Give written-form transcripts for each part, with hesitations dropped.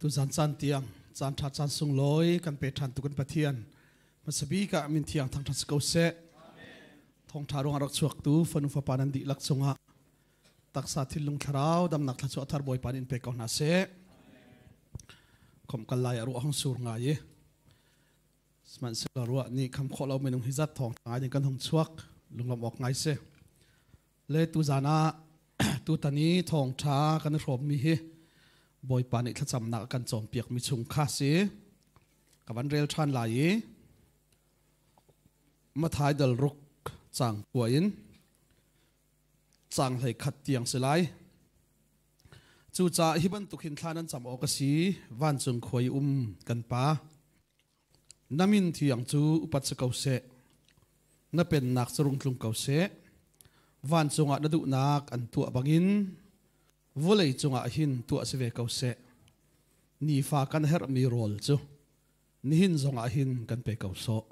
Tuzan caan tiang caan ṭha caan sunglawi kan pe ṭhan tu kan Pathian hmasabik ah min thiang thangṭhat si ko seh. Thawngṭha ruangah rak chuaktu fanu fapa nan dihlak cungah taksa thinlung thlarau damnak thluachuah thar Bawipa nih in pe ko hna seh. Khom kal lai a ruah hong sur ngai i sihmanhsehlaw ruah nih kham khawh lo minung hi zat thawng ngai ding kan hung chuak lunglawmh awk ngai si. Le tuzan ah tutan i thawngṭha kan i hrawmmi hi Bawipa nih thlacamnak a kan cawnpiakmi chung kha si. Ka van rel ṭhan lai i Mathai dal ruk cang kua in cang hlei khat tiang si lai. Cucaah hi bantuk hin thla nan cam awk a si, vancung khua i um kan Pa. Na min thiang cu upat si ko seh. Na pennak cu rung tlung ko seh. Vancung ah na duhnak an tuah bangin vawlei cungah hin tuah si ve ko seh. Nifa kan herhmi rawl cu nihin zongah hin kan pe ko sawh.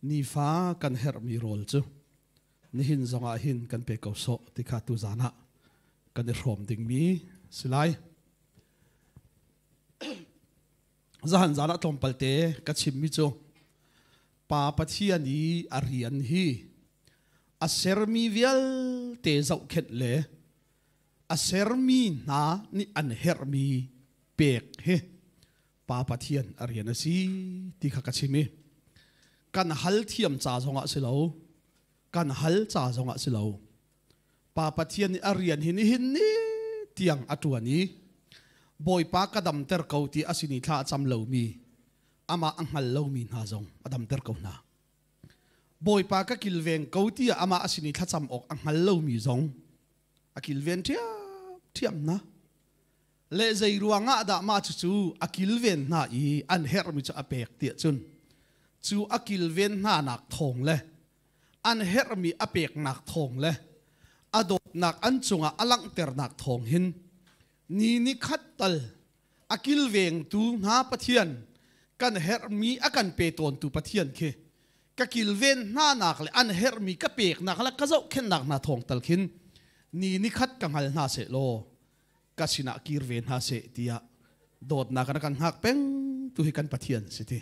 Nifa kan herhmi rawl cu nihin zongah hin kan pe ko sawh ti kha tuzan ah kan i hrawm dingmi si lai. Zahan zan ah tlawmpal te ka chimmi cu Pa Pathian i a rian hi a sermi vialte zohkhenh le a sermi hna nih an herhmi pek hi Pa Pathian a rian a si ti kha ka chim i kan hal thiam ca zongah si lo, kan hal ca zongah si lo, Pa Pathian nih a rian hi nihin ni tiang a ṭuan i Bawipa ka damter ko ti a sin i thla a cam lomi amah a hngal lomi hna zong a damter ko hna. Bawipa ka kilveng ko tiah amah a sin i thlacam awk a hngal lomi zong a kilven ṭhiamṭhiam hna. Le zei ruangah dah mah cucu a kilven hna i an herhmi cu a pek tiah cun cu a kilven hnanak thawng le an herhmi a peknak thawng le a dawtnak an cungah a langhternak thawng hin ni ni khat tal a kilvengtu hna Pathian kan herhmi a kan pe tawntu Pathian khi ka kilven hnanak le an herhmi ka peknak le ka zohkhenhnak hna thawng tal khin ni ni khat ka hngal hna seh law ka sinah kir ve hna seh tiah dawtnak an kan hngak peng tu hi kan Pathian si ti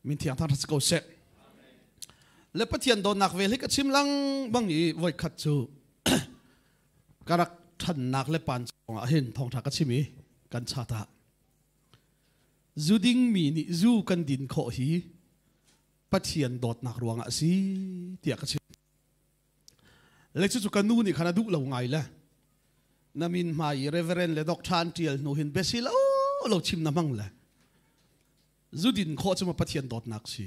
min thiang thang ko seh. Le Pathian dawtnak vel hi ka chim lang bang i voi khat cu ka rak ṭhannak le pan ah hin thawngṭha ka chim i kan chat ah zu dingmi nih zu kan din khawh hi Pathian dawtnak ruangah a si tiah ka chim. Le cucu ka nu nih khan a duh lo ngai le na min hmai i reverend le doctor an ṭial hnu hin biasi lo lo chim na hmang le zu din khawh cu ma Pathian dawtnak si.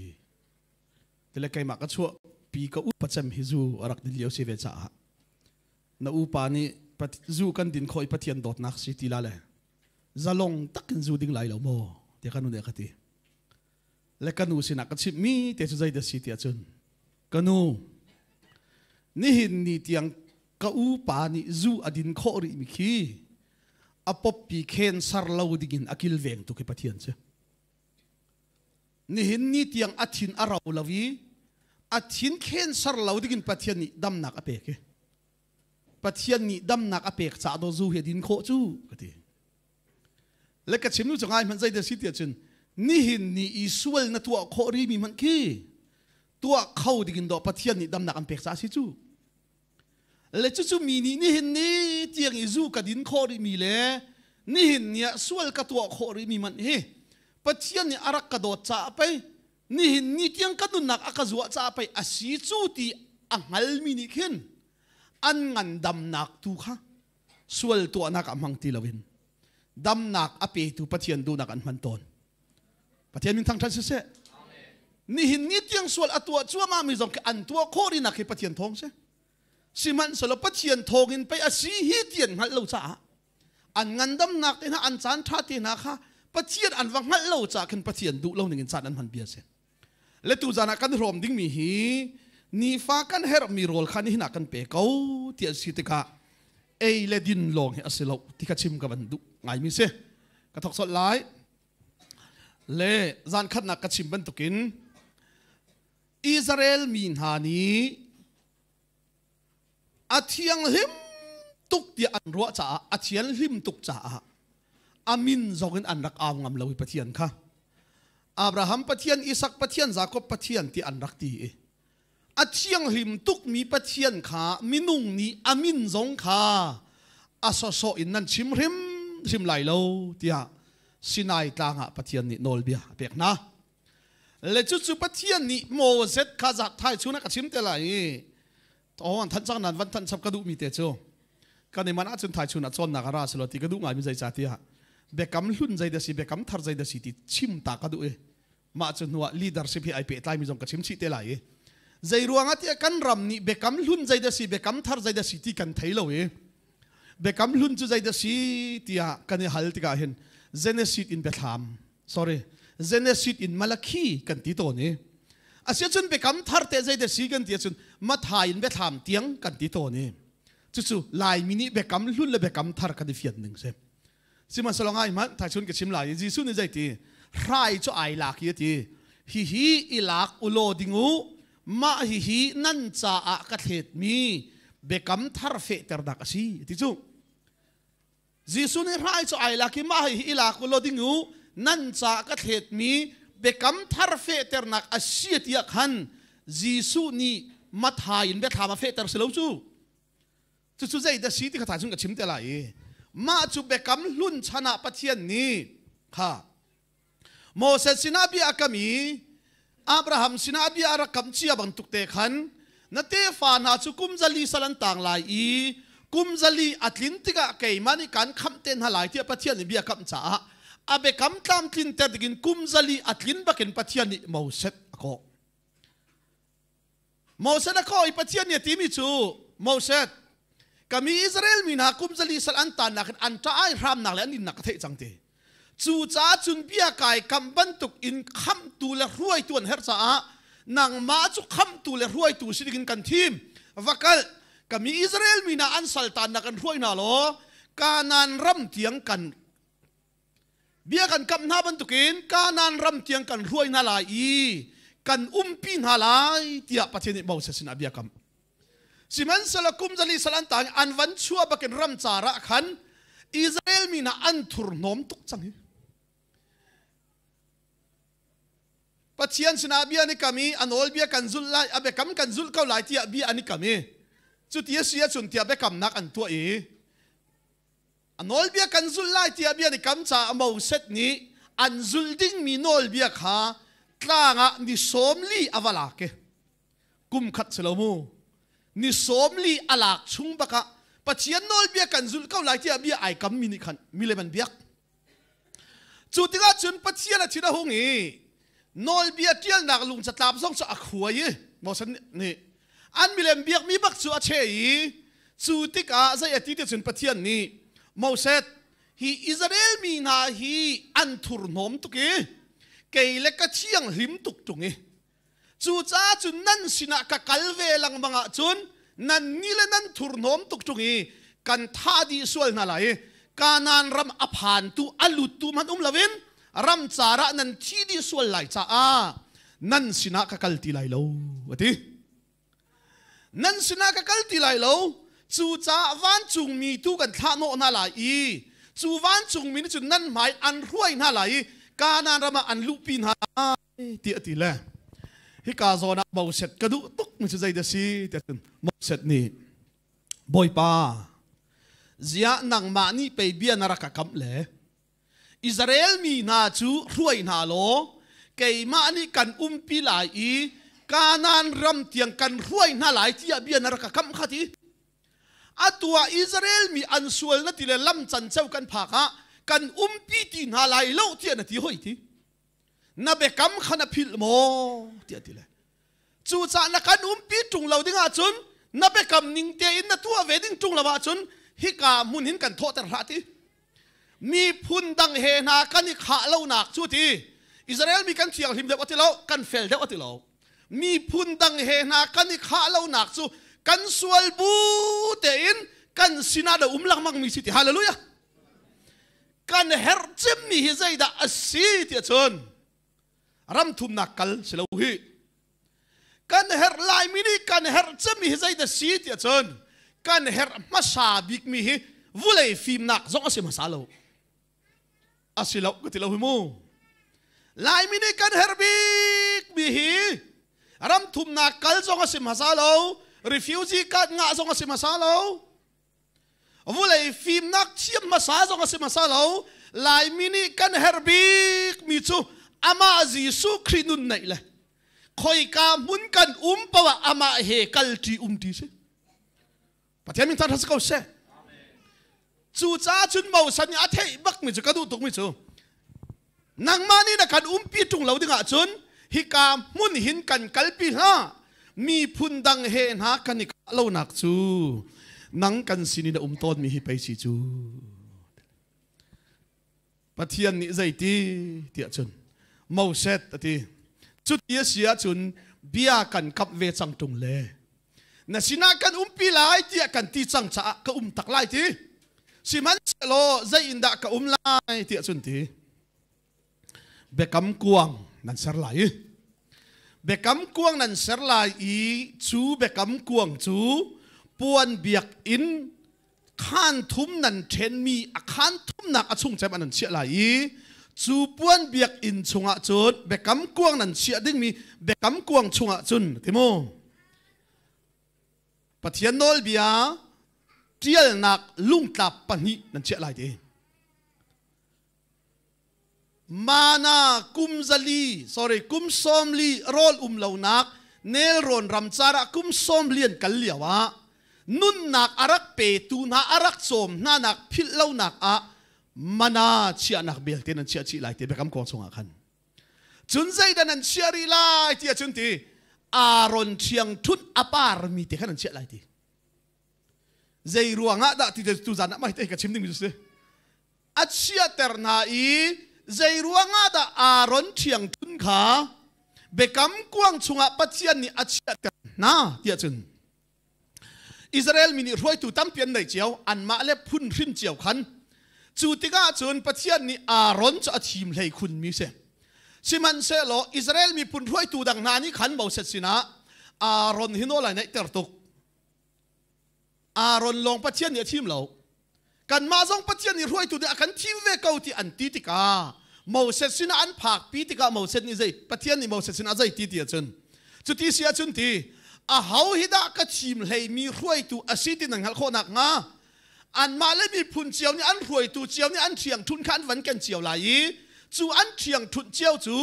Tile keimah ka chuah pi ka upa cem hi zu a rak din lio si ve caah na upa nih zu kan din khawh i Pathian dawtnak si ti la le zalong takin zu ding lai lo maw tiah ka nu nih a ka ti. Le ka nu sinah ka chimhmi te cu zei dah si tiah cun ka nu, nihin ni tiang ka upa nih zu a din khawh rih mi khi a poppi khen sar lo dingin a kilveng tu khi Pathian si. Nihin ni tiang a thin a ro lo i a thin khen sar lo dingin Pathian nih damnak a pek i Pathian nih damnak a pek caah do zu hi a din khawh cu ka ti. Le ka chim nu cu ngai hmanh zei dah si tiah cun nihin ni i sual na tuah khawh rih mi hmanh khi tuah kho dingin dawh Pathian nih damnak an pek caah si cu. Le cucu mi nih nihin ni tiang i zu ka din khawh rih mi le nihin ni ah sual ka tuah khawh rih mi hmanh hi Pathian nih a rak ka dawt caah pei nihin ni tiang ka nunnak a ka zuah caah pei a si cu ti a hngalmi nih khin an ngandamnak tu kha sual tuahnak ah hmang ti loin damnak a petu Pathian duhnak an hman tawn. Pathian min thangṭhat siseh. Nihin ni tiang sual a tuah cuahmah mi zong khi an tuah khawh rinak hi Pathian thawng si. Sihmanhsehlaw Pathian thawng in pei a si hi ti an hngalh lo caah an ngandamnak te hna an caan ṭha te hna kha Pathian an va hngalh lo caah khin Pathian duh lo ning in caan an hman bia si. Le tu zan ah kan hrawm dingmi hi nifa kan herhmi rawl kha nihin ah kan pe ko ti an si tikah ei le din lawng hi a si lo ti kha chim ka van duh ngaimi si. Ka thok sawt lai. Le zan khatnak ka chim bantukin Israel mi hna nih a thianghlim tuk tiah an ruah caah a thianghlim tuk caah Amin zong in an rak au ngam lo i Pathian kha. Abraham Pathian, Isak Pathian, Jakob Pathian ti an rak ti i a thianghlim tukmi Pathian kha minung nih a min zong kha a sawsawh in nan chim hrimhrim lai lo tiah Sinai tlang ah Pathian nih nawlbia a pek hna. Le cucu Pathian nih Moses kha zat thai chun a ka chim te lai i Aw an thanh cang nan van thanh chap ka duh mi te cu kan i man ahcun thai chun ah cawnnak a ra selaw ti ka duh ngai mi zei ca tiah biakam hlun zei da si biakam thar zei da si ti chim ta ka duh i mah cu hnu ah leadership hi ai pehtlai mi zong ka chim chih te lai i zei ruangah tiah kan ram nih biakam hlun zei da si biakam thar zei da si ti kan thei lo i biakam hlun cu zei da si tiah kan i hal tikah hin Genesis in biathlam sorry Genesis in Malakhi kan ti tawn i asiacun biakam thar te zei da si kan ti ahcun Mathai in biathlam tiang kan ti tawn i cucu Laimi nih biakam hlun le biakam thar kan i fian ning si sihmanhsehlaw ngai hmanh thaichun ka chim lai i Jesuh nih zeiti hrai cu ai lak i a ti hihi i lak ulaw ding u mah hihi nan caah ka thletmi biakam thar fehternak a si ti cu Jesuh nih hrai cu ai lak i mah hi i lak u law ding u nan ca ka thletmi biakam thar fehternak a si tiah khan Jesuh nih Mathai in biathlam a fehter si lo cu cucu zei dah si ti kha thai ka chim te lai i mah cu biakam hlun chan ah Pathian nih kha Moses sinah bia a kam i Abraham sinah bia a rak kam cia bantuk te khan na tefa hna cu kum zali sal an tang lai i kum zali a tlin tikah keimah nih kan khamh te hna lai tiah Pathian nih bia kamh caah a biakam tlamtlinter dingin kum zali a tlin bakin Pathian nih Moses a kawh. Moses a kawh i Pathian nih a timi cu Moses ka mi Israel mi hna kum zali sal an tannak in an ṭah ai hramnak le an innak ka theih cang ti. Cucaah cun bia kai kam bantuk in khamhtu le hruaitu an herh caah nangmah cu khamhtu le hruaitu si dingin kan thim. Va kal ka mi Israel mi hna an sal tannak an hruai hna law Kanaan ram tiang kan bia kan kamh hna bantukin Kanaan ram tiang kan hruai hna lai i kan umpi hna lai tiah Pathian nih Moses sinah bia kam. Sihmanhsehlaw kum zali sal an tang an van chuah bakin ram car ah khan Israel mi hna an thurhnawm tuk cang hi. Pathian sinah bia an i kam i a nawlbia kan zulh lai, a biakam kan zulh ko lai tiah bia an i kam i cuti a si ahcun tiah biakamnak an tuah i a nawlbia kan zulh lai tiah bia an i kam caah Moses nih an zulh dingmi nawlbia kha tlang ah ni 40 a va lak i kum khat si lo mu ni 40 a lak chung bakah Pathian nawlbia kan zulh ko lai tiah bia ai kam mi nih khan milem an biak cu tikah cun Pathian a thin a hung i nawlbia ṭialnak lung catlap zong cu a khuai i Moses nih an milem biakmi bak cu a che i cu tikah zei a ti ti cun Pathian nih Moses hi Israel mi hna hi an thurhnawm tuk i kei le ka thianghlim tuk ṭung i Cucaah cun nan sinah ka kal ve lengmang ahcun nan ni le nan thurhnawm tuk ṭung i kan thah dih sual hna lai i Kanaan ram a phantu a luttu hmanh um loin ram car ah nan thi dih sual lai caah nan sinah ka kal ti lai lo a ti. Nan sinah ka kal ti lai lo. Cucaah vancungmi tu kan thlah hnawh hna lai i cu vancungmi nih cun nan hmai an hruai hna lai i Kanaan ram ah an luhpi hna ti a ti le hika zawn ah Moses ka duh tuk mi cu zei dah si tiah cun Moses nih Bawipa ziah nangmah nih pei bia na rak ka kamh le Israel mi hna cu hruai hna law keimah nih kan umpi lai i Kanaan ram tiang kan hruai hna lai tiah bia na rak ka kamh kha ti atu ah Israel mi an sual na ti le lam can ceu kan phak ah kan umpi ti hna lai lo tiah na ti hoi ti na biakam kha na philh maw tiah ti le cucaah na kan umpi ṭung lo ding ahcun na biakam ning tein na tuah ve ding ṭung lo ahcun hika hmun hin kan thawhter hlah ti miphun dang he hna kan i khah lonak cu ti Israel mi kan thianghlim deuh ati lo kan fel deuh ati lo miphun dang he hna kan i khah lonak cu kan sual bu tein kan sinah da um lengmang mi si ti hallelujah Kan herh cemmi hi zeidah a si tiah cun ram thumnak kal si lo hi. Kan herh laimi nih kan herh cemmi hi zeidah si tiah cun kan herh hmasa bikmi hi vulei fimnak zong a si hmasa lo. Asi lo ka ti lo hi mu. Laimi nih kan herh bik mi hi ram thumnak kal zong a si hmasa lo, refugee card ngah zong a si hmasa lo, vulei fimnak thiam hmasa zong a si hmasa lo. Laimi nih kan herh bik mi cu amah Jesuh Khrih nun neih le khoika hmun kan um paoh ah amah he kal ṭi um ṭi si. Pathian min thangṭhat si ko seh. Cucaah cun Moses nih a theih bakmi cu ka duh tukmi cu nangmah nih na kan umpi ṭung lo dingah cun hika hmun hin kan kalpi hlah, miphun dang he hna kan i kah lonak cu nang kan sin in a um tawnmi hi pei si cu. Pathian nih zeiti tiah cun Moses a ti. Cuti a si ahcun bia kan kamh ve cang ṭung le na sinah kan umpi lai tiah kan ti cang caah ka um tak lai ti. Sihmanhsehlaw zei in dah ka um lai tiah cun ti. Biakam kuang nan ser lai i biakam kuang nan ser lai i cu biakam kuang cu puan biakinn khaan thum nan ṭhenmi a khaan thumnak a chung cem an chiah lai i cu puan biakinn chungah cun biakam kuang nan chiah dingmi biakam kuang chungah cun ti mu Pathian nawlbia ṭialnak lungtlap pahnih nan chiah lai ti. Mana kum 400, sorry, kum 40 rawl um lonak nelrawn ramcar ah kum 40 an kal lio ah nunnak a rak petu hna a rak cawm hna nak philh lonak ah mana chiahnak belte nan chiah chih lai ti biakam kuang chungah khan. Cun zeidah nan chiah rih lai ti ahcun ti Aaron ṭhiang ṭhunh a parmi te khan nan chiah lai ti. Zei ruangah dah ti tu zan ah mah hi ka chim dingmi cu si. A chiahter hna i zei ruangah dah Aaron ṭhiangṭhun kha biakam kuang chungah Pathian nih a chiahter hna tiah cun Israel mi nih hruaitu tampi an nei cio, anmah le phun hrin cio khan. Cu tikah cun Pathian nih Aaron cu a thim hlei khunmi si. Sihmanhsehlaw Israel miphun hruaitu dang hna nih khan Moses sinah Aaron hi nawl ai neihter tuk. Aaron lawng Pathian nih a thim lo. Kanmah zong Pathian nih hruaitu nih a kan thim ve ko ti an ti tikah Moses sinah an phakpi tikah Moses nih zei Pathian nih Moses sinah zei ti ti ahcun cuti si ahcun ti aho hi dah ka thim hleimi hruaitu a si ti nan hngalh khawh nakhnga anmah le miphun cio nih an hruaitu cio nih an ṭhiangṭhunh kha an van ken cio lai i cu an ṭhiangṭhunh cio cu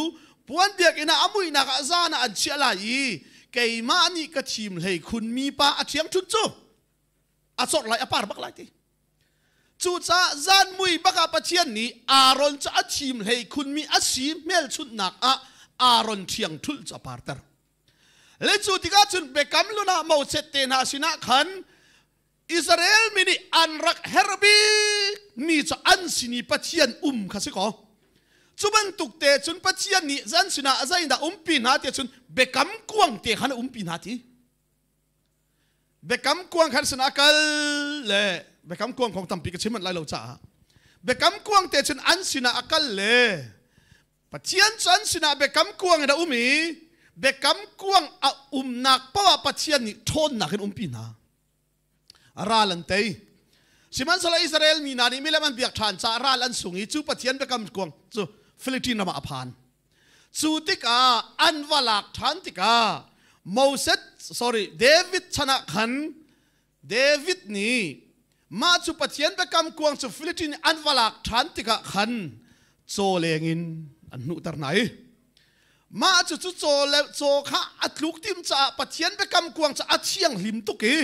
puan biakinn ah a muihnak ah zan ah an chiah lai i keimah nih ka thim hlei khunmi pa a ṭhiangṭhunh cu a cawrh lai, a par bak lai ti. Cucaah zan mui bak ah Pathian nih Aaron cu a thim hlei khunmi a si hmelchunhnak ah Aaron ṭhiangṭhulh cu a parter. Le cu tikah cun biakam lun ah Moses te hna sinah khan Israel mi nih an rak herh bik mi cu an sin i Pathian um kha si kaw cu bantuk te cun Pathian nih zan sinah zeidah umpi hna ti cun biakam kuang te khan a umpi hna ti. Biakam kuang khan sinah kal le biakam kuang kong tampi ka chim lai lo caah biakam kuang te cun an sinah a kal le Pathian cu an sinah biakam kuang in a um i biakam kuang a umnak paoh ah Pathian nih ṭhawnnak in umpi hna. Ral an tei. Sihmanhsehlaw Israel mi hna nih milem an biak ṭhan caah ral an sung i cu Pathian biakam kuang cu Philistine ram ah a phan. Cu tikah an va lak ṭhan tikah Moses, sorry, David chan ah khan David nih mah cu Pathian biakam kuang cu Philistine an va lak ṭhan tikah khan caw leng in an hnuhter hna i mah cu cu caw le caw kha a tluk tim caah Pathian biakam kuang cu a thianghlim tuk i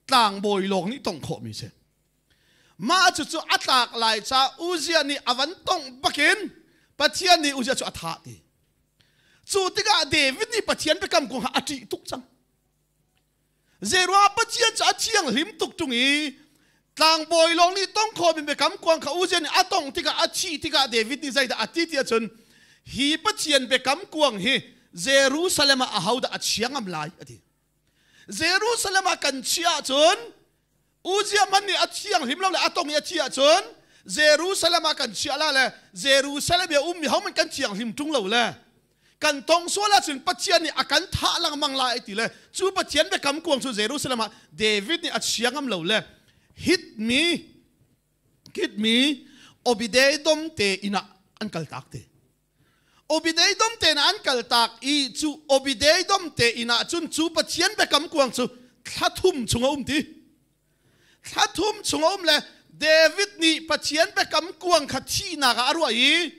tlangbawi lawng nih tongh khawhmi si. Mah cucu a tlak lai caah Uzziah nih a van tongh bakin Pathian nih Uzziah cu a thah ti. Cu tikah David nih Pathian biakam kuang kha a ṭih tuk cang. Zeiruangah Pathian cu a thianghlim tuk ṭung i tlangbawi lawng nih tong khawhmi biakam kuang kha Uzziah nih a tongh tikah a thih tikah David nih zeidah a ti ti ahcun hi Pathian biakam kuang hi Jerusalem ah ahodah a chia ngam lai a ti. Jerusalem ah kan chiah ahcun Uzziah hmanh nih a thianghlim lo le a tong i a thi ahcun Jerusalem ah kan chiah la le Jerusalem i a ummi hohmanh kan thianghlim ṭung lo le kan tong sual ahcun Pathian nih a kan thah lengmang lai ti le cu Pathian biakam kuang cu Jerusalem ah David nih a chia ngam lo le Hit mi Kit mi Obed-Edom te inn ah an kaltak te. Obed-Edom te an kaltak i cu Obed-Edom te inn ah cun cu Pathian biakam kuang cu thla thum chung a um ti. Thla thum chung a um le David nih Pathian biakam kuang kha thihnak ah a ruah i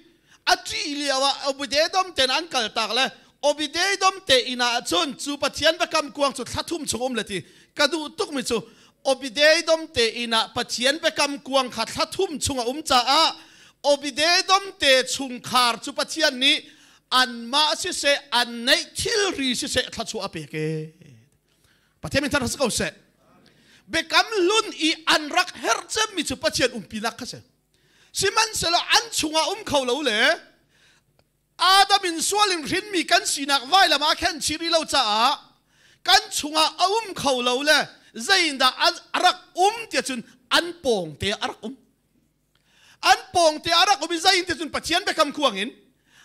a ṭih lio ah Obed-Edom te an kaltak le Obed-Edom te inn ah cun cu Pathian biakam kuang cu thla thum chung um le ti ka duh tukmi cu Obed-Edom te inn ah Pathian biakam kuang kha thla thum chung a um caah Obed-Edom te chungkhar cu Pathian nih anmah siseh an neih thilri siseh thluachuah a pek ee. Pathian min thar si ko seh. Biakam hlun i an rak herh cemmi cu Pathian umpinak kha si. Sihmanhsehlaw an chungah um kho lo le Adam in sual in hrinmi kan sinak vailam ah khen chih rih lo caah kan chungah a um kho lo le zeiindah a rak um tiah cun an pawng te a rak um. An pawng te a rak um i zeiin tiah cun Pathian biakam khuang in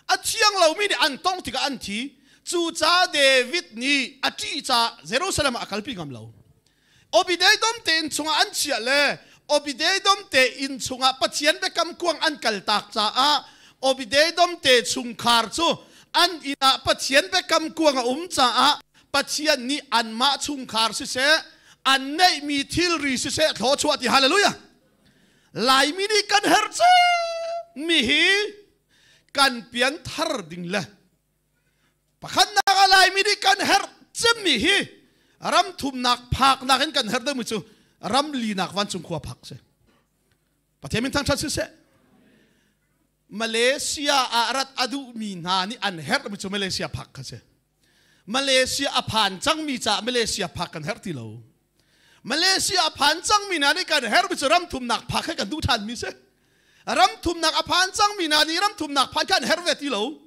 a thiang lomi nih an tong tikah an thi. Cucaah David nih a ṭih caah Jerusalem ah a kalpi ngam lo. Obed-Edom te inn chungah an chiah le Obed-Edom te inn chungah Pathian biakam kuang an kaltak caah Obed-Edom te chungkhar cu an inn ah Pathian biakam kuang a um caah Pathian nih anmah chungkhar siseh an neihmi thilri siseh thluachuah ti hallelujah. Laimi nih kan herh mi hi kan pian thar ding le Pakhatnak ah Laimi nih kan herh cemmi hi ram thumnak phaknak in kan herh deuhmi cu ram linak vancung khua phak si. Pathian min thangṭhat siseh. Malaysia ah rat a duhmi hna nih an herhmi cu Malaysia phak kha si. Malaysia a phan cangmi caah Malaysia phak kan herh ti lo. Malaysia a phan cangmi hna nih kan herhmi cu ram thumnak phak he kan duh ṭhanmi si. Ram thumnak a phan cangmi hna nih ram thumnak phan kha an herh ve ti lo.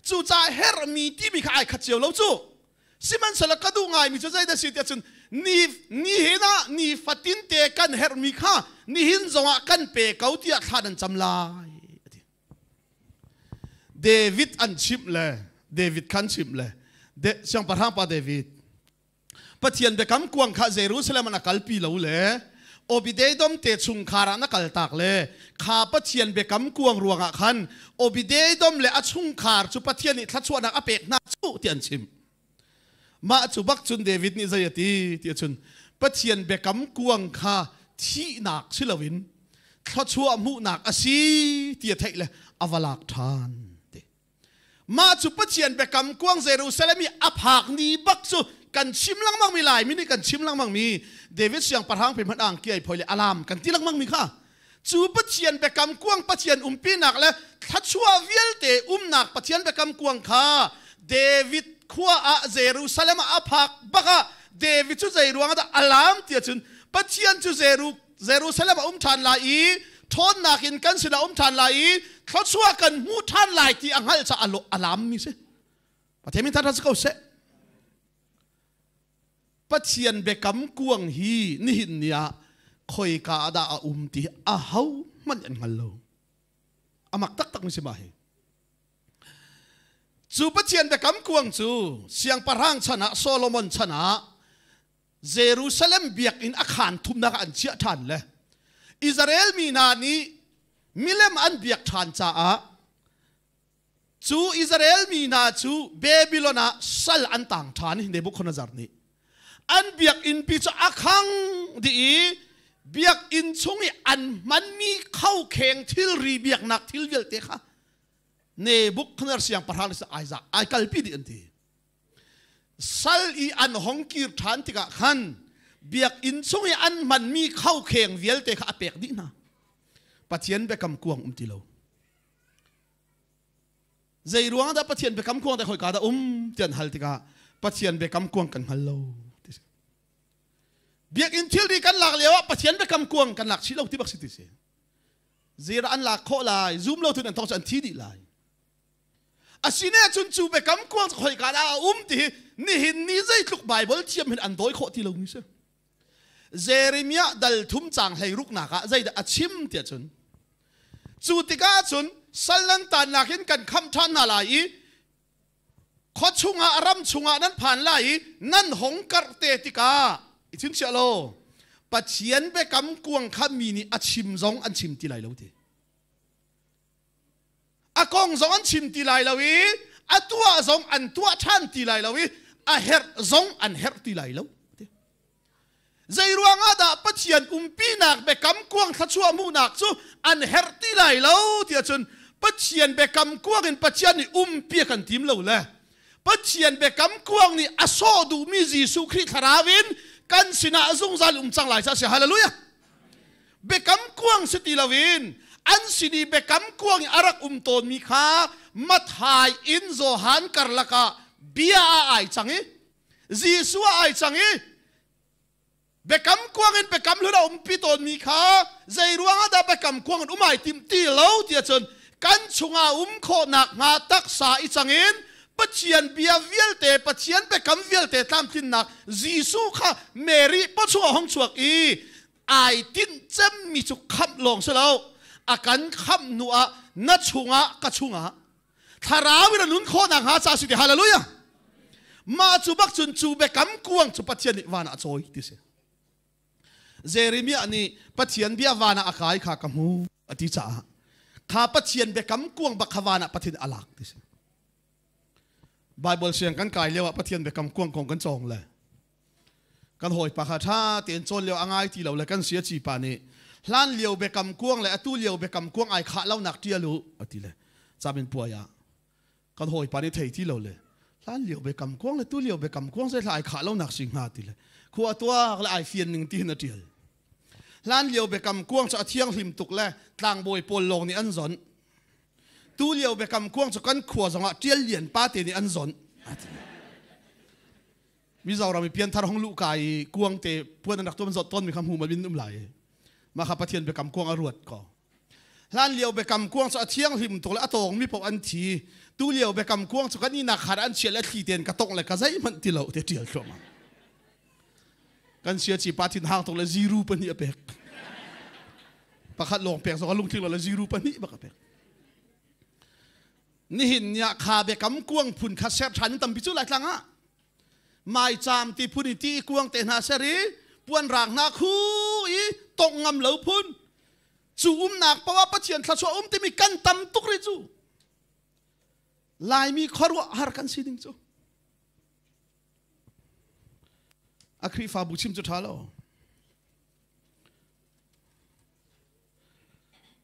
Cucaah herhmi timi kha ai khat cio lo cu. Sihmanhsehlaw ka duh ngaimi cu zeidah si tiah cun ni nihin ah ni fatin te kan herhmi kha nihin zongah kan pe ko tiah thla nan cam lai. David an chimh le David khan chimh le siangpahrang pa David Pathian biakam kuang kha Jerusalem ah na kalpi lo le Obed-Edom te chungkhar ah na kaltak le kha Pathian biakam kuang ruangah khan Obed-Edom le a chungkhar cu Pathian nih thluachuahnak a pek hna cu ti an chim. Mah cu bak cun David nih zei a ti ti ahcun Pathian biakam kuang kha thihnak si loin thluachuah hmuhnak a si ti a theih le a va lak ṭhan. Mah cu Pathian biakam kuang Jerusalem i a phak ni bak cu kan chim lengmang mi Laimi nih kan chim lengmang mi David siangpahrang pe hmanh angki ai phoi le alam kan ti lengmang mi kha cu Pathian biakam kuang Pathian umpinak le thluachuah vialte umnak Pathian biakam kuang kha David khua ah Jerusalem ah a phak bak ah David cu zei ruang dah alam ti ahcun Pathian cu Jerusalem a um ṭhan lai i ṭhawnnak in kan sinah um ṭhan lai i thluachuah kan hmu ṭhan lai ti a hngalh caah a lammi si. Pathian min thangṭhat si ko seh. Pathian biakam kuang hi nihin ni ah khoika ah dah a um ti a ho hmanh an hngal lo. Amak taktak mi si ma hi. Cu Pathian biakam kuang cu siangpahrang chan ah Solomon chan ah Jerusalem biakinn a khaan thumnak ah an chiah ṭhan le Israel mi hna nih milem an biak ṭhan caah cu Israel mi hna cu Babylon ah sal an tang ṭhan i Nebuchadnezzar nih an biakinn pi cu a khang dih i biakinn chung i an hmanmi khokheng thilri biaknak thil vialte kha Nebuchadnezzar siangpahrang nih ai kalpi dih an ti. Sal i an hong kir ṭhan tikah khan biakinn chung i an hmanmi khokheng vialte kha a pek dih hna. Pathian biakam kuang um ti lo. Zei ruang dah Pathian biakam kuang te khoika dah um ti an hal tikah Pathian biakam kuang kan hngal lo. Biakinn thilri kan lak lio ah Pathian biakam kuang kan lak chih lo ti bak si ti si. Zira an lak khawh lai, zum lo tun an thong cu an thi dih lai. Asine cun cu biakam kuang cu khoika dah a um ti hi nihin ni zeitluk Bible thiam hin an dawi khawh ti lomi si. Jeremiah dal thum cang hlei ruknak ah zeidah a chim tiah cun cu tikah cun sal nan tannak in kan khamh ṭhan hna lai i khua chungah ram chungah nan phan lai i nan hong karh te tikah i chimchiah law Pathian biakam kuang kha mi nih a chim zong an chim ti lai lo ti. A kong zong an chim ti lai lo i a tuah zong an tuah ṭhan ti lai lo i a herh zong an herh ti lai lo. Zei ruangah dah Pathian umpinak biakam kuang thluachuah hmuhnak cu an herh ti lai lo tiah cun Pathian biakam kuang in Pathian nih umpi a kan tim lo le Pathian biakam kuang nih a sawh duhmi Jesuh Khrih thlarau in kan sinah zungzal um cang lai ca si. Hallelujah. Biakam kuang si ti loin an sin i biakam kuang i a rak um tawnmi kha Matthai in Johan karlak ah bia ah ai cang i Jesuh ah ai cang i biakam kuang in biakam hlun a umpi tawnmi kha zei ruangah dah biakam kuang in um ai tim ti lo tiah cun kan chungah um khawhnak hnga taksa i cang in Pathian bia vialte, Pathian biakam vialte tlamtlinnak Jesuh kha Mary pawchungah hong chuak i ai tinh cemmi cu khamh lawng si lo, a kan khamh hnu ah na chungah ka chungah thlarau in a nun khawh nakhnga ca si ti. Hallelujah. Mah cu bak cun cu biakam kuang cu Pathian nih van ah a cawi ti si. Jeremiah nih Pathian bia van ah a kai kha ka hmu a ti caah kha Pathian biakam kuang bak kha van ah Pathian a lak ti si. Bible siang kan kai lio ah Pathian biakam kuang kong kan cawng le kan hawipa kha ṭha tein cawn lio a ngai ti lo le kan sia ci pa nih hlan lio biakam kuang le atu lio biakam kuang ai khah lonak ṭial u a ti le camin puai ah kan hawipa nih thei ti lo le hlan lio biakam kuang le tu lio biakam kuang zei hla ai khah lonak si hnga ti le khua tuak le ai fian ning ti hin a ṭial. Hlan lio biakam kuang cu a thianghlim tuk le tlangbawi pawl lawng nih an zonh. Tu lio biakam kuang cu kan khua zongah ṭial lian pa te nih an zonh. Mizoram i pianthar hong luh ka i kuang te puan an rak tuam zawt tawn mi kha hmu ma bin um lai. Mah kha Pathian biakam kuang a ruat ko. Hlan lio biakam kuang cu a thianghlim tuk le a tawng mi paoh an thi. Tu lio biakam kuang cu kan inak khar an chia le thli ten ka tong le ka zeihmanh ti lo te tial thluahmah. Kan sia chi pa thin hang tuk le ziru pahnih a pek. Pakhat lawng pek zong a lungtling lo le ziru pahnih bak a pek. Nihin ni ah kha biakam kuang phun kha ser ṭhan in tampi cu Laitlang ah maicaam ti phun i ti kuang te hna ser i puanrang hna khu i tongh ngam lo phun cu umnak paoh ah Pathian thluachuah um timi kan tam tuk rih cu. Laimi khuaruah har kan si ding cu a Khrihfabu chim cu ṭha lo.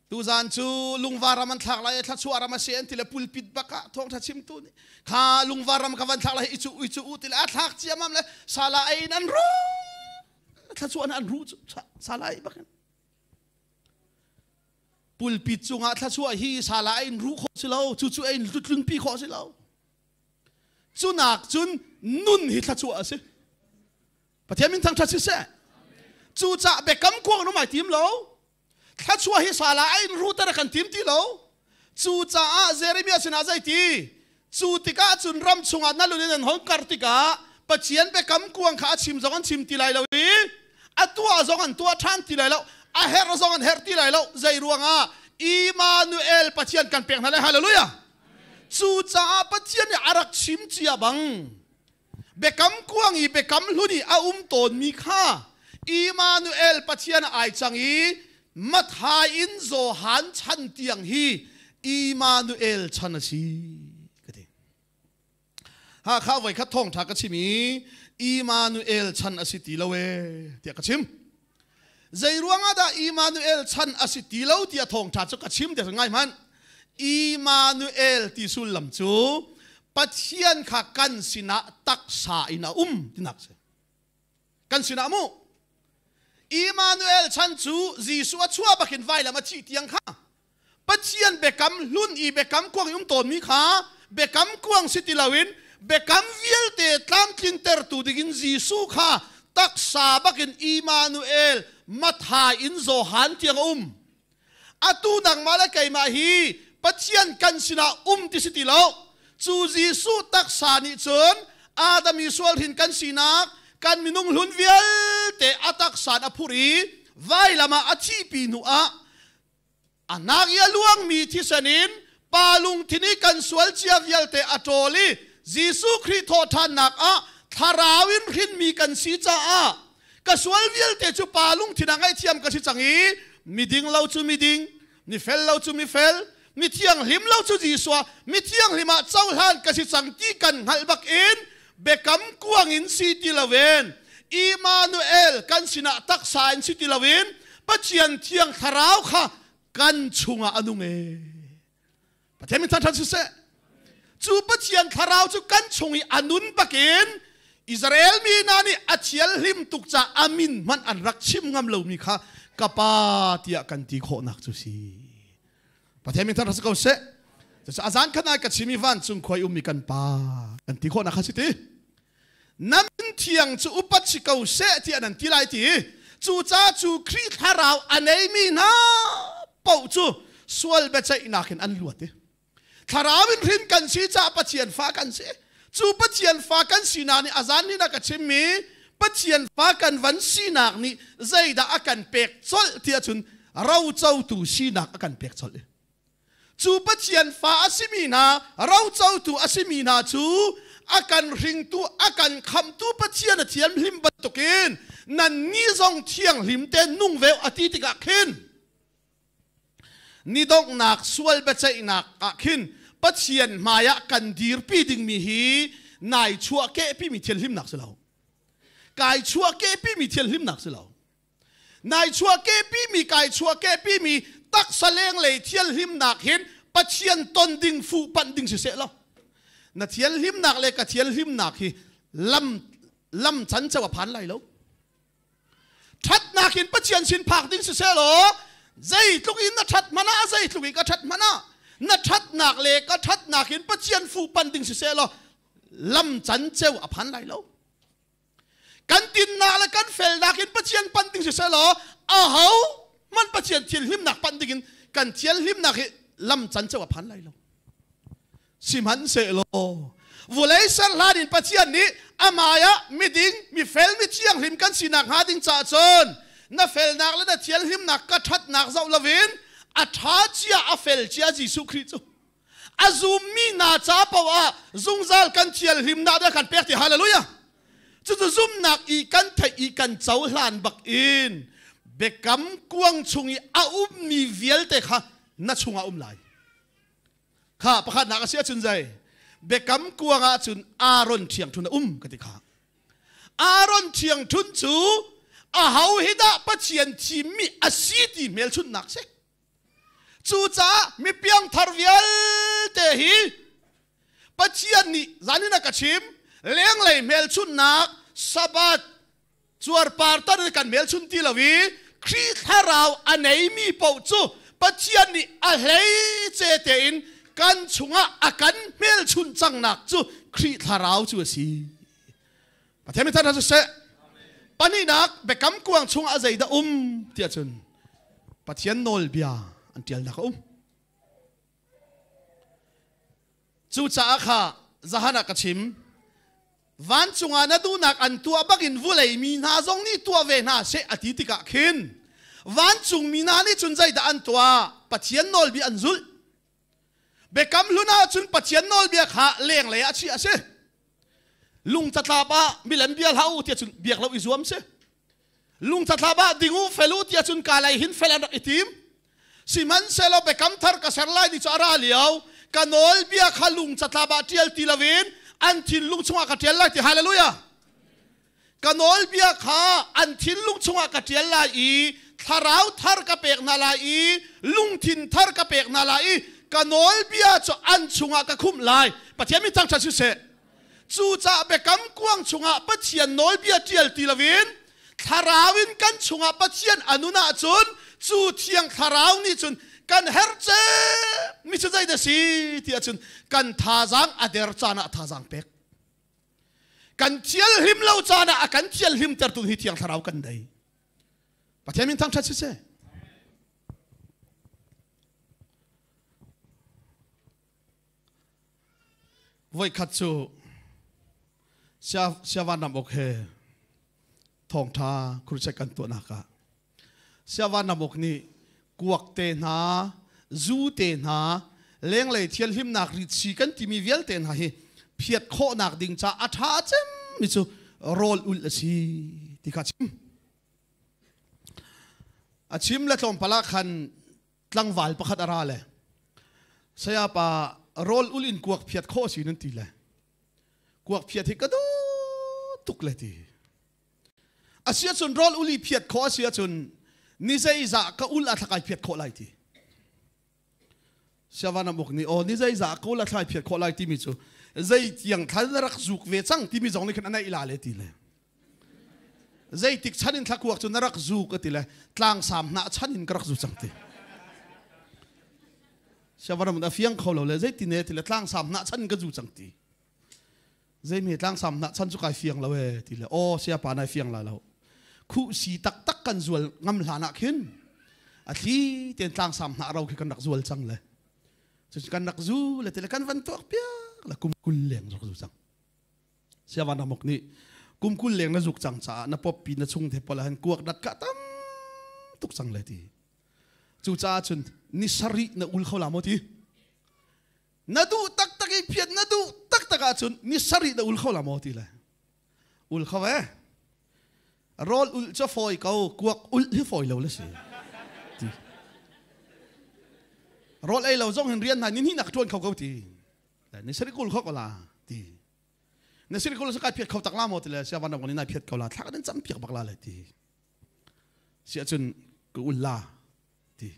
Tuzan cu lungvar ram an thlak lai, thluachuah ram a si an ti le pulpit bak ah thawngṭha chimtu nih kha lungvar ram ka van thlak lai, icu icu u ti le a thlak ciamam le sala ei in an ru, thluachuah an ru cu sala ei bak in pulpit cungah thluachuah hi sala ei in ru khawh si lo, cu cu ei in tlunpi khawh si lo. Cunak cun nun hi thluachuah a si. Pathian min thangṭhat siseh. Cucah biakam kuang in um ai tim lo. Thluachuah hi sala a in ruter a kan tim ti lo. Cucaah Jeremiah sinah zei ti? Cu tikah cun ram chungah na lun in an hong kar tikah Pathian biakam kuang kha a chim zong an chim ti lai lo i a tuah zong an tuah ṭhan ti lai lo, a herh zong an herh ti lai lo. Zei ruangah? Immanuel Pathian kan pek hna lai. Hallelujah. Cucaah Pathian nih a rak chim cia bang Biakam kuang i biakam hlun i a um tawnmi kha Immanuel Pathian ai cang i Matthai in Johan chan tiang hi Immanuel chan a si ka ti. Hakha voi khat thawngṭha ka chim i Immanuel chan a si ti lo ee tiah ka chim. Zei ruangah dah Immanuel chan a si ti lo tiah thawngṭha cu ka chim tiah ngai hmanh. Immanuel ti sullam cu Pathian kha kan sinah taksa in a um tinak si. Kan sinah mu. Immanuel chan cu Jesuh a chuah bakin vailam a thih tiang kha Pathian biakam hlun i biakam kuang i um tawnmi kha biakam kuang si ti loin biakam vialte tlamtlintertu dingin Jesuh kha taksa bakin Immanuel Matthai in Johan tiang a um. Atu nangmah le keimah hi Pathian kan sinah um ti si ti lo. Cu Jesuh taksa nih cun Adam i sual hrin kan sinak kan minung hlun vialte a taksa in a phurh i vailam ah a thihpi hnu ah a nak i a luangmi thisen in pa lungthin i kan sual cia vialte a ṭawl i Jesuh Khrih thawhṭhannak ah thlarau in hrinmi kan si caah ka sual vialte cu pa lungthin ah ngaihthiam ka si cang i miding lo cu miding, mifel lo cu mifel, Mi thianghlim lo cu Jesuh mi thianghlim ah cohlan ka si cang ti kan hngalh bak in biakam kuang in si ti loin Immanuel kan sinah taksa in si ti loin Pathian thiang thlarau kha kan chungah a nung e. Pathian min thangṭhat siseh. Cu Pathian thlarau cu kan chung i a nun bakin Israel mi hna nih a thianhlim tuk ca a min hmanh an rak chim ngam lomi kha ka pa tiah kan ti khawhnak cu si. Pathian min thangṭhat si ko seh. Cucu a zan khan ai ka chim i vancung khua i ummi kan pa kan ti khawhnak kha si ti. Na min thiang cu upat si ko seh tiah nan ti lai ti. Cucaah cu Khrih thlarau a neimi hna paoh cu sual biaceihnak in an luat i thlarau in hrin kan si caah Pathian fa kan si. Cu Pathian fa kan sinak nih a zan ni na ka chimmi Pathian fa kan van sinak nih zeidah a kan pek colh ti ahcun rocotu sinak a kan pek colh i Cu Pathian fa a simi hna, rocotu a simi hna cu a kan hringtu, a kan khamtu Pathian a thianghlim bantukin nannih zong thianghlim te nung ve a ti tikah khin ni donghnak sual biaceihnak ah khin Pathian hmaiah kan dirpi dingmi hi nai chuah kehpimi thianhlimnak si lo. Kai chuah kehpimi thianhlimnak si lo. Nai chuah kehpimi kai chuah kehpimi taksa lenglei thianhlimnak hin Pathian ton ding fuh panh ding siseh law na thianhlimnak le ka thianhlimnak hi lam lam chan cheu a phan lai lo. Thatnak in Pathian sin phak ding siseh law zeitluk in na that hmanh ah zeitluk in ka that hmanh ah na thatnak le ka thatnak in Pathian fuh panh ding siseh law lam chan cheu a phan lai lo. Kan tinnak le kan felnak in Pathian panh ding siseh law aho hmanh Pathian thianhlimnak panh ding in kan thianhlimnak hi lam can ceu a phan lai lo. Sihmanhsehlaw vulei ser hlan in Pathian nih amai ah miding mifel mi thianghlim kan sinak hnga ding caah cun na felnak le na thianhlimnak ka ṭhatnak zoh loin a ṭha cia a fel cia Jesuh Khrih cu a zummi hna ca paoh ah zungzal kan thianhlimnak dah kan pek ti. Hallelujah. Cucu zumnak i kan theih i kan cohlan bak in biakam kuang chung i a ummi vialte kha na chungah um lai kha. Pakhatnak a si ahcun zei biakam kuang ahcun Aaron ṭhiangṭhun a um ka ti kha. Aaron ṭhiangṭhun cu aho hi dah Pathian thimmi a si ti hmelchunhnak si. Cucaah mi piangthar vialte hi Pathian nih zanin a ka chim lenglei hmelchunhnak Sabbath cuarpar tar kan hmelchun ti lo i Khrih thlarau a neimi paoh cu Pathian nih a hleice tein kan chungah a kan hmelchunh cangnak cu Khrih thlarau cu a si. Pathian min thar seh. Pahnihnak, biakam kuang chungah zeidah um tiah cun Pathian nawlbia an ṭialnak a um. Cucaah kha zahan ah ka chim vancung ah na duhnak an tuah bakin vulei mi hna zong nih tuah ve hna seh a ti tikah khin vancung mi hna nih cun zeidah an tuah? Pathian nawlbia an zulh. Biakam hlun ah cun Pathian nawlbia kha lenglei ah chiah a si. Lung catlap ah milem bia hlah u tiah cun biak lo i zuam si. Lung catlap ah ding u fel u tiah cun ka lei hin fel an rak i tim. Sihmanhsehlaw biakam thar ka ser lai ni cu a ra lio, ka nawlbia kha lung catlap ah ṭial ti loin an thinlung chungah ka ṭial lai ti. Hallelujah. Ka nawlbia kha an thinlung chungah ka ṭial lai i thlarau thar ka pek hna lai i lungthin thar ka pek hna lai i ka nawlbia cu an chungah ka khumh lai. Pathian min thangṭhat siseh. Cucaah biakam kuang chungah Pathian nawlbia ṭial ti loin thlarau in kan chungah Pathian a nun ahcun cu thiang thlarau nih cun kan herh mi cu zeidah si ti ahcun kan thazaang a der caan ah thazaang pek, kan thialhlim lo caan ah a kan thialhlim tertu hi thiang thlarau kan dei. Pathian min thangṭhat siseh. Voikhat cu siavan ram ok he thawngṭha crusade kan tuahnak ah siavan ram ok nih kuak te hna, zu te hna, lenglei thianhlimnak ritsi kan timi vialte hna hi phiat khawhnak ding ca a ṭha cem mi cu rawl ulh a si ti kha chim. A chim le tlawmpal ah khan tlangval pakhat a ra le. Saya pa rawl ul in kuak phiat khawh si nan ti le. Kuak phiat hi ka duh tuk le ti. Asia cun rawl uli phiat khawh asia cun ni zeizah ka ul a thlakai phiat khawh lai ti. Siavanamuk nih aw ni zeizah ka ul a thlai phiat khawh lai timi cu zei tiang thla na rak zuk ve cang timi zong nih khan a neih la le ti le. Zeitik chan in thlakuak cu na rak zu ka ti le tlangsam hnah chan in ka rak zu cang ti. Siavanamuk a fiang kho lo le zeiti ne ti le tlangsam hnah chan in ka zu cang ti. Zeimi tlangsam hnah chan cu kai fiang lo e ti le aw siapa nai fiang la lo. Khuh si taktak kan zual ngam hlan ah khin a thli ten tlangsam hnah ro khi kan rak zual cang le. Cucu kan rak zu le ti le kan van tuak piak le kum 20 leng rak zu cang. Siavan Amok nih kum 20 leng na zuk cang caah na pawppi na chung te pol han kuak dat ka tam tuk cang le ti. Cucaah cun ni sarih na ul kho la maw ti? Na duh taktak i phiat na duh taktak ahcun ni sarih na ul kho la maw ti le ul kho e rawl ul cu fawi ko kuak ul hi fawi lo le si ti rawl ei lo zong hin rian hna ni hnih nak ṭuan kho ko ti ni sarih kul kho ko la ti na sarih kul kai phiat kho tak la maw ti le siavan dang ni nai phiat ko la thla kan cam piak bak la le ti si ahcun ka ul la ti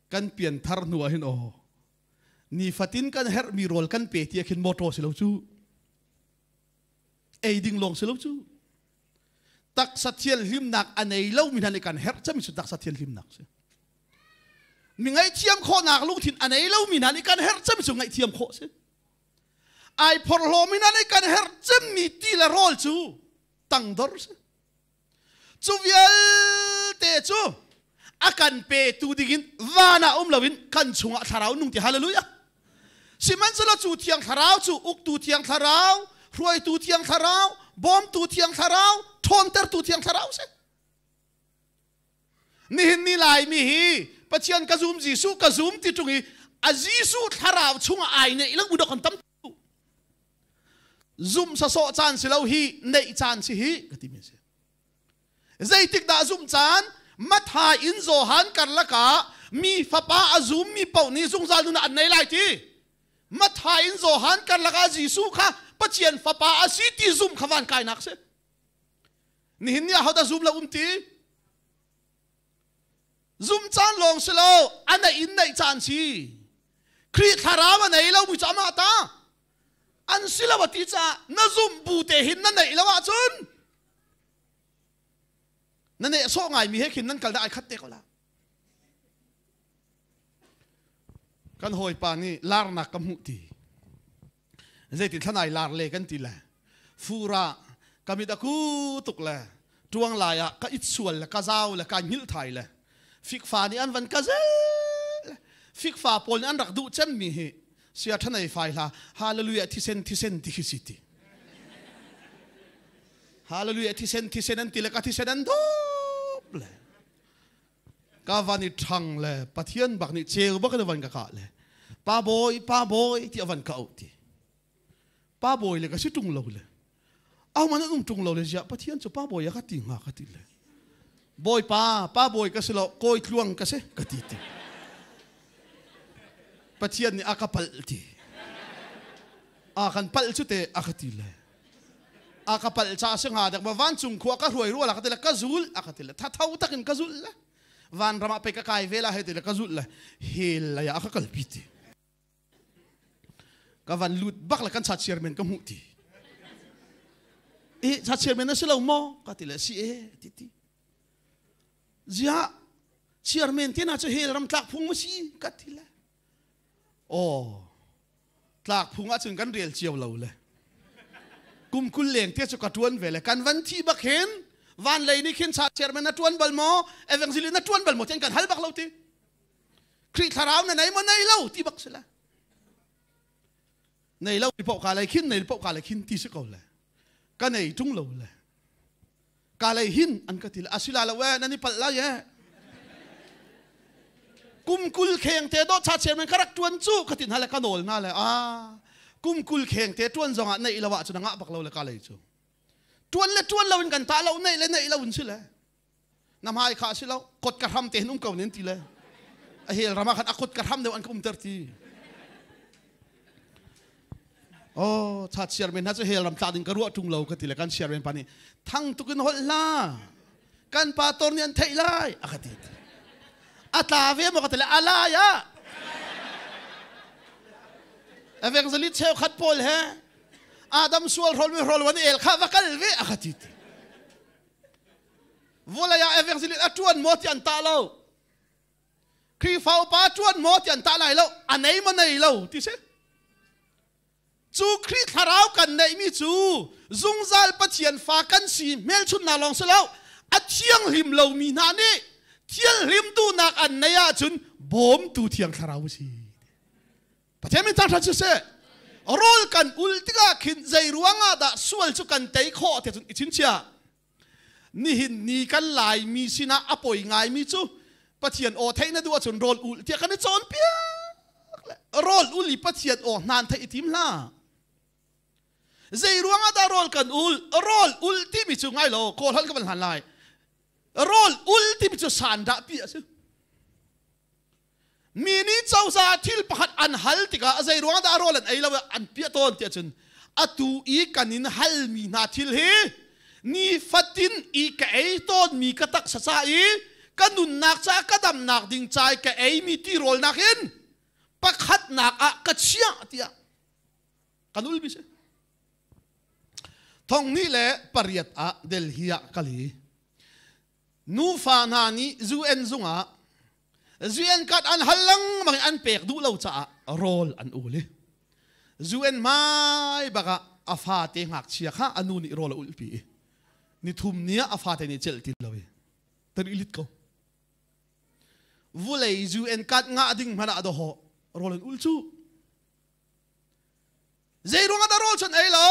Kan pianthar hnu ah hin aw nifatin kan herhmi rawl kan pe ti ah khin motor si lo cu ei ding lawng si lo cu taksa thianhlimnak a nei lo mi hna nih kan herh cemi cu taksa thianhlimnak si mi ngaihthiam khawhnak lungthin a nei lo mi hna nih kan herh cemi cu ngaihthiam khawh si ai phorhlaw mi hna nih kan herh cemmi ti le rawl cu tangdor si Cu vialte cu a kan petu dingin van ah um loin kan chungah thlarau nung ti hallelujah. Sihmanhsehlaw cu thiang thlarau cu uktu thiang thlarau, hruaitu thiang thlarau, bawmtu thiang thlarau, ṭhawntertu thiang thlarau si. Nihin ni Laimi hi Pathian ka zum Jesuh ka zum ti ṭung i a Jesuh thlarau chungah ai neih lo bu kan tam Zumh sasawh caan si lo hi neih caan si hi ka timi si. Zeitik dah zumh caan? Matthai in Johan karlak ah mi fapa a zummi paoh nih zungzal nun an nei lai ti. Matthai in Johan karlak ah Jesuh kha Pathian fapa a si ti zumh kha van kainak si. Nihin ni ah hodah zum lo um ti? Zum caan lawng si lo, a neih in neih caan si. Khrih thlarau a nei lomi cu amah ta. An si lo a ti caah na zumh bu te hin na neih lo ahcun na nehsawh ngaimi he khin nan kal dah ai khat te ko la. Kan hawipa nih larnak ka hmuh ti. Zeitin thlanai lar le kan ti le fura ka mit a ku tuk le tuang lai ah ka it sual le ka zau le ka hngilh thai le fikfa nih an van ka zel fikfa pawl nih an rak duh cemmi hi sia thanei fai hla hallelujah thisen thisen ti khi si ti hallelujah thisen thisen an ti le ka thisen an dawp le ka van i ṭhang le Pathian bak nih ceu bak in a van ka kah le pa bawi pa bawi ti a van ka auh ti pa bawi le ka si ṭung lo le ahohmanh an um ṭung lo le ziah Pathian cu pa bawi a ka ti hnga ka ti le bawipa pa bawi ka si lo kawi tluang ka si ka ti ti Pathian nih a ka palh ti a kan palh cu te a ka ti le a ka palh ca si hnga dek ma vancung khua ka hruai rual ka ti le ka zul a ka ti le thatho takin ka zul le vanram ah pe ka kai ve la he ti le ka zul le hel lei ah ka kalpi ti ka van lut bak le kan cha chairman ka hmuh ti e cha chairman na si lo maw ka ti le si e ti ti zia chairman te na chu hel ram tlak phung ma si ka ti le Aw, tlak phung ahcun kan rel cio lo le. Kum 20 leng te cu ka ṭuan ve le kan van thi bak hin van lei nih khin cha chairman na ṭuan bal maw evangelist na ṭuan bal maw tian kan hal bak lo ti. Khrih thlarau na nei maw nei lo ti bak si le. Nei lo ti poh ka lei khin nei poh ka lei khin ti si ko le. Ka nei ṭung lo le. Ka lei hin an ka ti le asila lo e nan i palh lai e kum 20 kheng te do cha chairman ka rak tuan cu ka tin hale ka nawl na le a kum 20 kheng te tuan zong ah nei lo ah cun ngah bak lo le ka lei cu tuan le tuan lo in kan ta lo nei le nei lo in si le na hmai kha si lo kot ka hram te hin um ko nin ti le. A hel ram ah khan a kut ka hram deuh an ka umter ti. Oh, cha chairman hna cu hel ram tla ding ka ruah ṭung lo ka ti le kan chairman pa nih thang tuk in holh hlah. Kan pa tor nih an theih lai a ka ti. A tla ve maw ka ti le a lai ah. Evangelist cheukhat pawl he Adam sual hrol mi hrol wan el kha va kal ve a ka ti. Vulei ah evangelist a ṭuan maw ti an tah lo. Khrihfa upa ṭuan maw ti an tah lai lo. A nei maw nei lo ti si. Cu Khrih thlarau kan neihmi cu zungzal Pathian fa kan si hmelchunhnak lawng si lo. A thianghlim lomi hna nih thianghlim duhnak an neih ahcun bawmtu thiang thlarau a si. Pathian min thangṭhat siseh. Rawl kan ul tikah khin zei ruangah dah sual cu kan tei khawh ti cun i chingchiah. Nihin ni kan Laimi sinah a poi ngaimi cu Pathian aw theih na duh ahcun rawl ul tiah kan i cawnpiak le rawl ul i Pathian aw hnan theih i tim hlah. Zei ruangah dah rawl kan ul? Rawl ul timi cu ngai lo, kawl hal ka van hlan lai. Rawl ul timi cu sandah pi a si. Mi nih cozah thil pakhat an hal tikah zei ruang dah rawl an ei lo an piah tawn tiah cun atu i kan in halmi hna thil hi nifatin i ka ei tawnmi ka taksa ca i ka nunnak ca ka damnak ding ca i ka eimi tirawl nakin pakhatnak ah ka chiah tiah kan ulmi si. Thong hnih le pariat ah Delhi ah kal i nufa hna nih UN zungah UN card an hal lengmang i an pek duh lo caah rawl an ul i UN hmai bak ah a fate ngakchia kha a nu nih rawl a ulhpi i nithum ni ah a fate nih celh ti lo i tan i lit ko vulei UN card ngah ding hmanh ah dawhawh rawl an ul cu Zei ruangah dah rawl cun ei lo?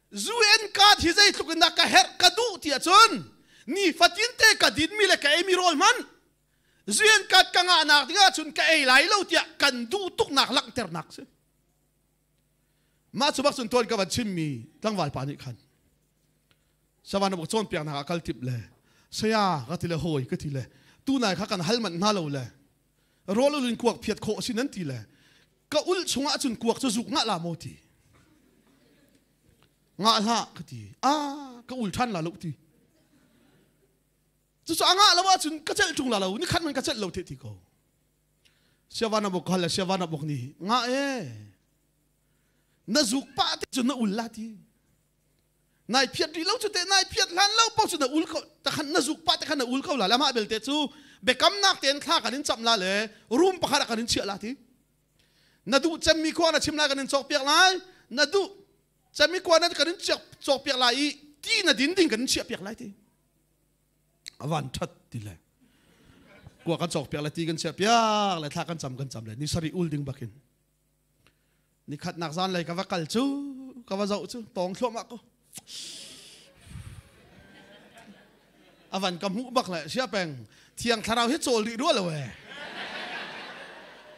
UN card hi zeitluk in dah ka herh ka duh ti ahcun nifatin te ka dinmi le ka eimi rawl hmanh UN card ka ngahnak ding ahcun ka ei lai lo tiah kan duh tuknak langhternak si. Mah cu bak cun tuan ka van chimmi tlangval pa nih khan savan buk cawnpiaknak ah kal tip le saya ka ti le hawi ka ti le tunai kha kan hal manh hna lo le rawl ul in kuak phiat khawh si nan ti le ka ul chungah cun kuak cu zuk ngah la maw ti ngah hlah ka ti ah ka ul ṭhan la lo ti cucu a ngah lo ahcun ka celh ṭung la lo ni khat man ka celh lo te ti ko siavan abok hal le siavan abok ni ngah e na zuk pah te cun na ul la ti nai phiat rih lo cu te nai phiat hlan lo paoh cu na ul ko takhan na zuk pah te khan na ul ko la le mah belte cu biakamnak tein thla kan in camh la le room pakhat ah kan in chiah la ti na duh cemmi khua na chim lai kan in cawk piak lai na duh cemmi khua na kan in cawk piak lai i ti na din ding kan in chiah piak lai ti avan that ti le kua kan cawk piak le ti kan chiah piak le thla kan cam kan cam le ni sari ul ding bakin Nikhatnak zanlei ka va kal cu ka va zoh cu tawng thluahmah ko. Avan ka hmuh bak le sia peng thiang thlarau hi cawl rih rua lo e.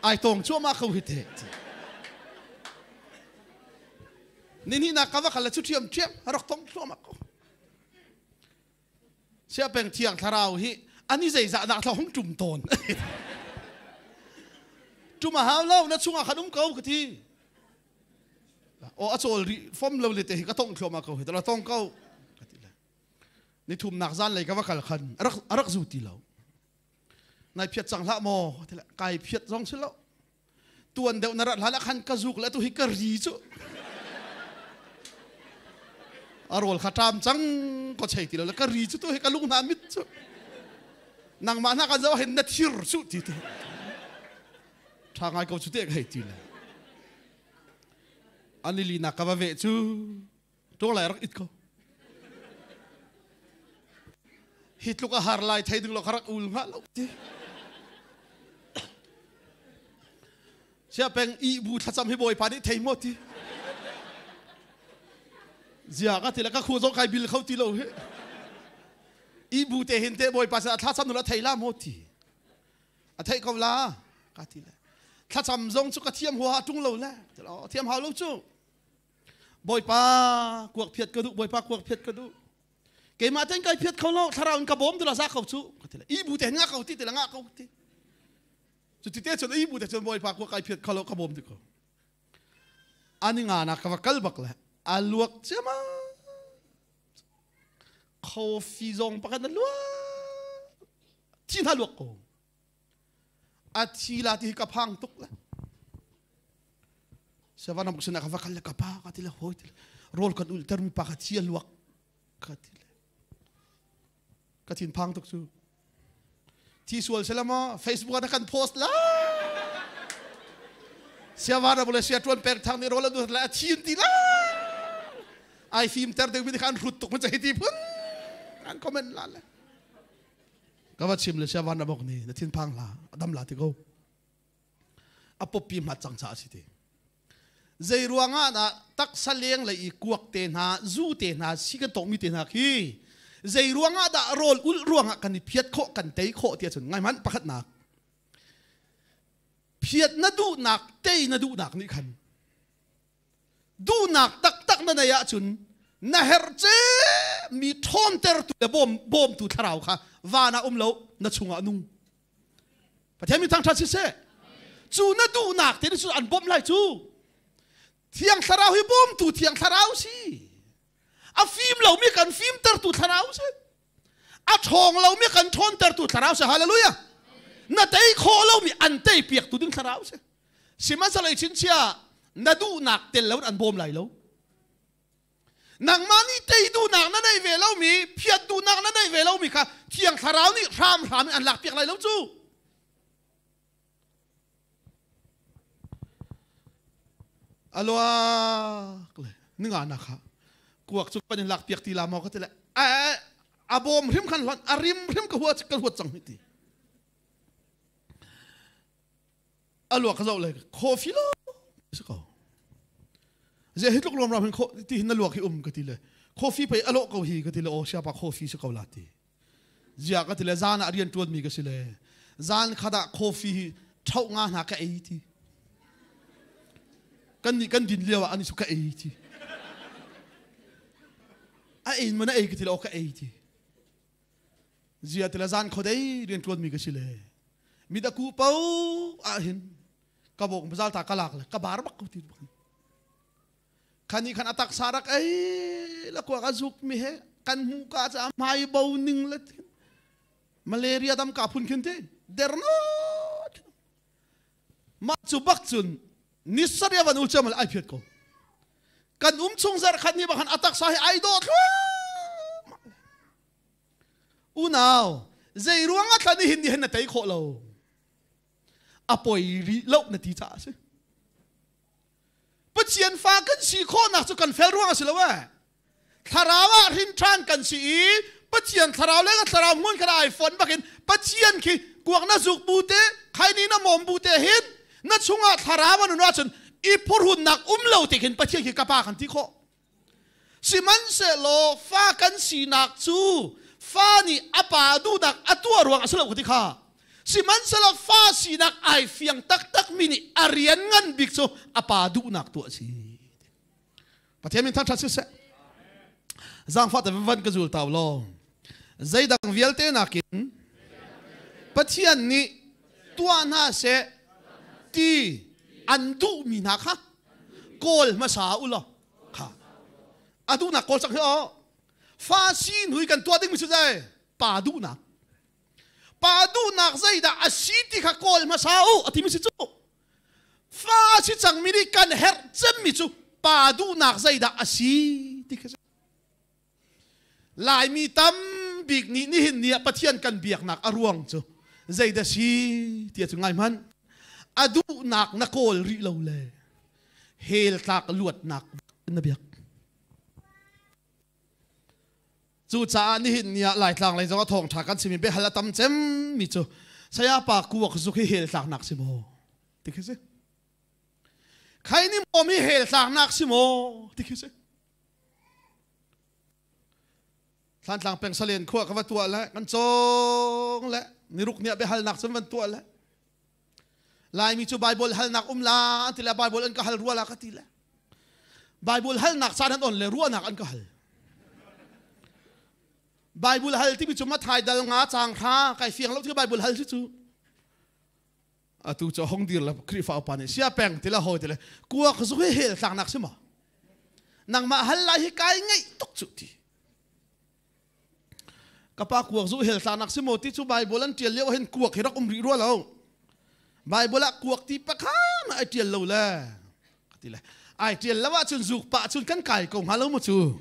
Ai tawng cuahmah ko hi te. Ni nak ka va kal le cu ṭhiam ṭhiam rak tong thluahmah ko. Siapeng Thiang Thlarau hi ani zeizah dah thla hung ṭum tawn. Ṭum a hau lo, na chungah khan um ko ka ti. O a cawl rih fom lo le te hi ka tong thluahmah ko hi la tong ko ka ti le. Ni thumnak zan lei ka va kal khan arak arak zu ti lo. Nai phiat cang hlah maw ti le kai phiat zong si lo. Tuan deuh na rat hlan ah khan ka zuk le tu hi ka ri cu a rawl kha ṭam cang ko chei ti lo le ka ri cu tu hi ka lung hna mit cu nangmah hna kan zoh hin na thir cu ti ti ṭha ngai ko cu te ka hei ti le anili nak ka va veh cu ṭawl lai rak it ko hi tluk a har lai thei ding lo kha rak ul hnga lo ti sia peng i bu thlacam hi bawipa nih thei maw ti zia ka ti le ka khu zong kai bil kho ti lo hi i bu te hin te bawipa sin a thlacam nu la thei la maw ti a theih ko la ka ti le thlacam zong cu ka thiam huaha tung lo le thiam hau lo cu Bawipa kuak phiat ka duh Bawipa kuak phiat ka duh keimah ten kai phiat kho lo thlarau in ka bawm tu la za ko cu ka ti le i bu te nga ko ti ti la nga ko ti. Cu ti te cun ei bu te cun Bawipa kuak kai phiat khalo ka bawm ti ko. Ani nga na ka va kal bak le a luak ciama. Coffee zong pakhat na luak. Thi hna luak ko. A thi la ti hi ka phang tuk le. Sevan am sinah ka va kal le ka pa ka ti le hoi ti le rawl kan ul ter mi pa ka thi a luak ka ti le. Ka thin phang tuk cu. Thi sual sela maw Facebook ah na kan post la. Siavan bule sia tuan pek thang ni rawl an la a thi an ti la. Ai fim ter deuh mi khan hrut tuk ma chai ti phun. An comment la le. Ka va chim le siavan na bok ni na thin phang la adam la ti ko. A popi ma cang cha si ti. Zei ruangah dah taksa leng lei i kuak te hna, zu te hna, si kan tawkmi te hna khi zei ruangah dah rawl ulh ruangah kan i phiat khawh, kan tei khawh ti ahcun ngai hmanh pakhatnak. Phiat na duhnak, tei na duhnak nih khan duhnak taktak na nei ahcun na herh mi ṭhawntertu le bawm bawmtu thlarau kha van ah um lo na chungah nung. Pathian mi thangṭhat siseh. Cu na duhnak te cu an bawmh lai cu. Thiang Thlarau hi bawmtu Thiang Thlarau si. A fim lomi kan fimtertu Thlarau si. A ṭhawng lomi kan ṭhawntertu Thlarau si. Hallelujah. Na tei khawh lomi an tei piaktu ding Thlarau si. Sihmanhsehlaw chinchia na duhnak tel lo in an bawm lai lo. Nangmah nih tei duhnak na neih ve lomi, phiat duhnak na neih ve lomi kha Thiang Thlarau nih hramhram in an lakpiak lai lo cu. Aluak le ninga na kha kuak cu kan in lakpiak ti la maw ka ti le a bawm hrim khan hlonh a rim hrim ka huat ka huat cang hi ti a luak ka zoh le coffee lo si ko zia hi tluk lawm ram hin ti hin na luak hi um ka ti le coffee pei alo ko hi ka ti le o siapa coffee si ko la ti zia ka ti le zan ah rian tuan mi ka si le zan khat ah coffee hi thau nga hna ka ei ti kan nih kan din lio ah ani su ka ei ti a ein man a ei ka ti le o ka ei ti Zia tila zan khodei rian tuan mi ka si le mi da ku po ah hin ka bok bazal ta ka lak le ka bar bak ko ti bak khani khan atak sarak ei la kwa ka zuk mi he kan mu ka cha mai bo ning le malaria dam ka phun khin ti der no ma chu bak chun ni saria van ul chamal ai phiat ko kan um chung zar khat ni bakhan atak sa hi ai do thlu Unau, zei ruang ah thlan hin hin na tei khawh lo? A poi rih lo na ti caah a si. Pathian fa kan si khawhnak cu kan fel ruang a si lo eh. Thlarau ah hrin ṭhan kan si i Pathian thlarau le ka thlarau hmun kha ai fon bakin Pathian khi kuak na zuk bu te khaini na mom bu te hin na chungah thlarau an un ahcun i phurhunnak um lo te khin Pathian khi ka pa kan ti khawh. Sihmanhsehlaw fa kan sinak cu fa nih a pa duhnak a tuah ruang a si lo ka ti kha. Sihmanhsehlaw fa sinak ai fiang taktak mi nih a rian ngan bik cu a pa duhnak tuah a si. Pathian min thangṭhat siseh. Zaangfah te van ka zul tau law. Zeidang vialte nakin Pathian nih tuah hna seh ti an duhmi hna kha kawl hmasa u law kha a duhnak kawl cang hi aw fa si hnui kan tuah dingmi cu zei pa duhnak pa duhnak zeidah a si ti kha kawl hmasa u a timi si cu fa si cangmi nih kan herh cemmi cu pa duhnak zeidah a si ti kha Laimi tambik nih nihin ni ah Pathian kan biaknak a ruang cu zeidah si ti cu ngai hmanh. A duhnak na kawl rih lo le hell tlak luatnak na biak. Cucaah nihin ni ah Laitlang lei zong a thawngṭha kan simi biahal a tam cem mi cu saya pa kuak zuk hi hell tlaknak si maw ti khi si. Khai ni maw mi hell tlaknak si maw ti khi si. Thlantlang peng salen khua ka va tuah le kan cawng le niruk ni ah biahalnak cun van tuah le Laimi cu Bible halnak um la an ti le Bible an ka hal rua la ka ti le Bible halnak caan an on le ruahnak an ka hal Bible hal timi cu Mathai dal nga cang hra kai fiang lo ti Bible hal si cu. Atu cu hong dir la Khrihfa upa nih sia peng ti la hawi ti le kuak zu hi hel tlak nak si ma? Nangmah hal lai hi kai ngeih tuk cu ti. Ka pa kuak zu hel tlak nak si maw ti cu Bible an ṭial lio hin kuak hi rak um rih rua lo. Bible ah kuak ti pakha ma ai ṭial lo le. Ti le ai ṭial lo ahcun zuk pah cun kan kai ko hnga lo mu cu.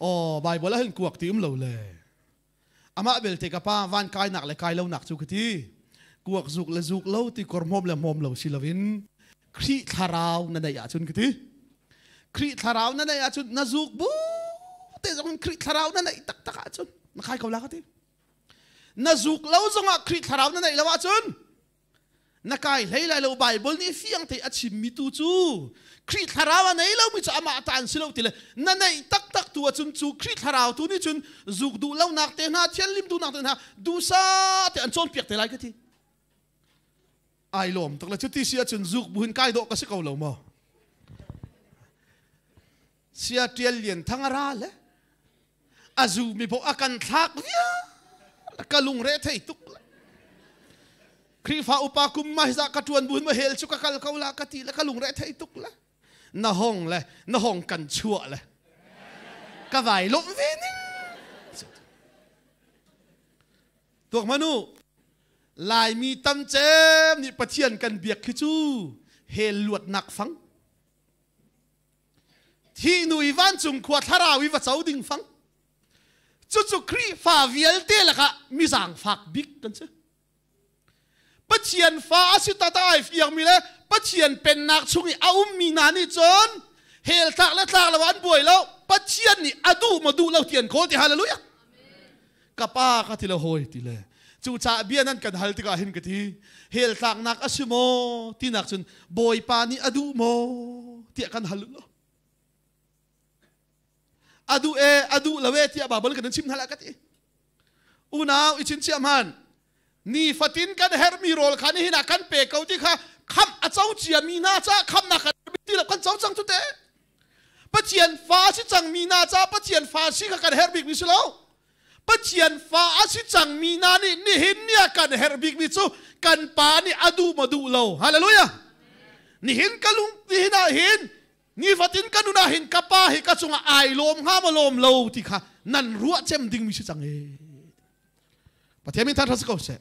Oh, Bible ah hin kuak ti um lo le. Amah belte ka pa van kainak le kai lonak cu ka ti. Kuak zuk le zuk lo ti kor hmawm le hmawm lo si loin Khrih thlarau na neih ahcun ka ti. Khrih thlarau na neih ahcun na zuk bu te zong in Khrih thlarau na neih taktak ahcun na kai ko la ka ti. Na zuk lo zongah Khrih thlarau na neih lo ahcun na kai hlei lai lo. Bible nih fiang te a chimmi tu cu Khrih thlarau a nei lomi cu amah ta an si lo ti le na neih taktak tu ahcun cu Khrih thlarau tu nih cun zuk duh lonak te hna, thianlim duhnak te hna duhsa te an cawnpiak te lai ka ti. Ai lawm tuk le cuti si ahcun zuk buhin kai dawh ka si ko lo maw? Sia Tial Lian Thang a ra le a zu mi poh a kan thlak vial ka lungre thei tuk. Khrihfa upa kum ma hi ka tuan buin ma hel chu ka kal ko la ka ti le ka lungre thei tuk le na hong le na hong kan chuah le ka vai lawm ve ning tuak manu. Laimi tam cem nih Pathian kan biak khi cu hel luatnak fang, thi nu i vancung khua thlarau i va co ding fang. Cucu Khrihfa vialte lakah mizangfak bik kan si. Pathian fa a si tata ai fiangmi le Pathian pennak chung i a ummi hna nih cun hell tlak le tlak lo an buai lo. Pathian nih a duh maw duh lo ti an kawl ti. Hallelujah. Ka pa ka ti le hawi ti le cucaah bia nan kan hal tikah hin ka ti, hell tlaknak a si maw tinak cun Bawipa nih a duh maw tiah kan hal lo. A duh e, a duh lo e tiah Bible kan chim hna la ka ti. Unau i chinchiah hman, ni fatin kan herhmi rawl kha nihin ah kan pe ko ti kha khamh a co cia mi hna caah khamhnak kan ti lo, kan co cang cu te. Pathian fa si cang mi hna caah Pathian fa si kha kan herh bik mi si lo. Pathian fa a si cang mi hna nih nihin ni ah kan herh bik mi cu kan pa nih a duh maw duh lo. Hallelujah. Nihin ka lung nihin ah hin nifatin ka nun ah hin ka pa hi ka cungah ai lawm hnga maw lawm lo ti kha nan ruah cem ding mi si cang e. Pathian min than si ko seh.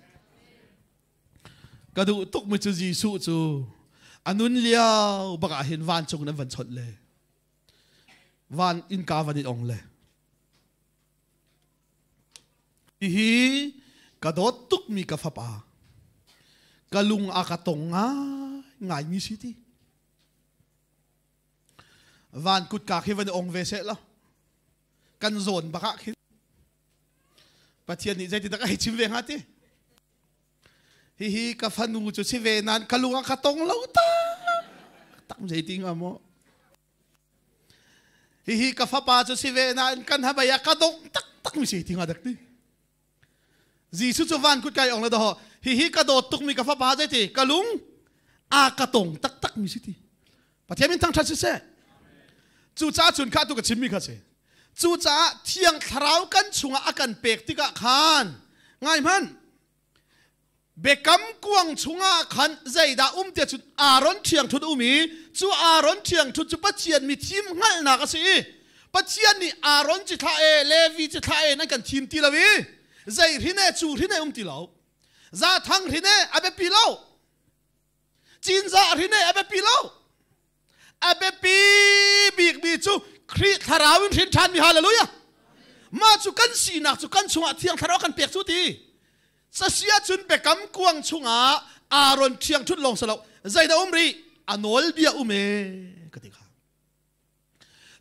Ka duh tuk mi cu Jesuh cu a nun lio bak ah hin vancung nan van chawnh le van innka van in ong le hihi ka dawt tuk mi ka fapa, ka lung a ka tong ngai ngai mi si ti. Van kutka khi van ong ve seh lo kan zawn bak ah khin Pathian nih zeitin dah ka hei chim ve hnga ti. Hihi ka fanu cu si ve nan ka lung a ka tong lo ta tak zeiti nga maw. Hihi ka fapa cu si ve nain kan habei ah ka dong tak tak mi si ti nga dak ti. Jesuh cu van kut kai ong le daw hihi ka dawt tuk mi ka fapa zeiti ka lung a ka tong tak tak mi si ti. Pathian min thangṭhat siseh. Cucaah cun kha tu ka chimmi kha si. Cucaah Thiang Thlarau kan chungah a kan pek tikah khan ngai hmanh, biakam kuang chungah khan zeidah um tiah cun Aaron ṭhiangṭhut um i cu Aaron ṭhiangṭhut cu Pathian mi thim hngalhnak a si i Pathian nih Aaron ci thlah e, Levi ci thlah e nan kan thim ti lo i zei hrin e cu hrin e um ti lo, zathang hrin e a biapi lo, Cinzah hrin e a biapi lo. A biapi bikmi cu Khrih thlarau in hrin ṭhanmi. Hallelujah. Mah cu kan sinak cu kan chungah Thiang Thlarau kan pek cu ti. Sasia cun biakam kuang chungah Aaron ṭhiang ṭhut lawng si lo, zeidah um rih? A nawlbia um e ka ti kha.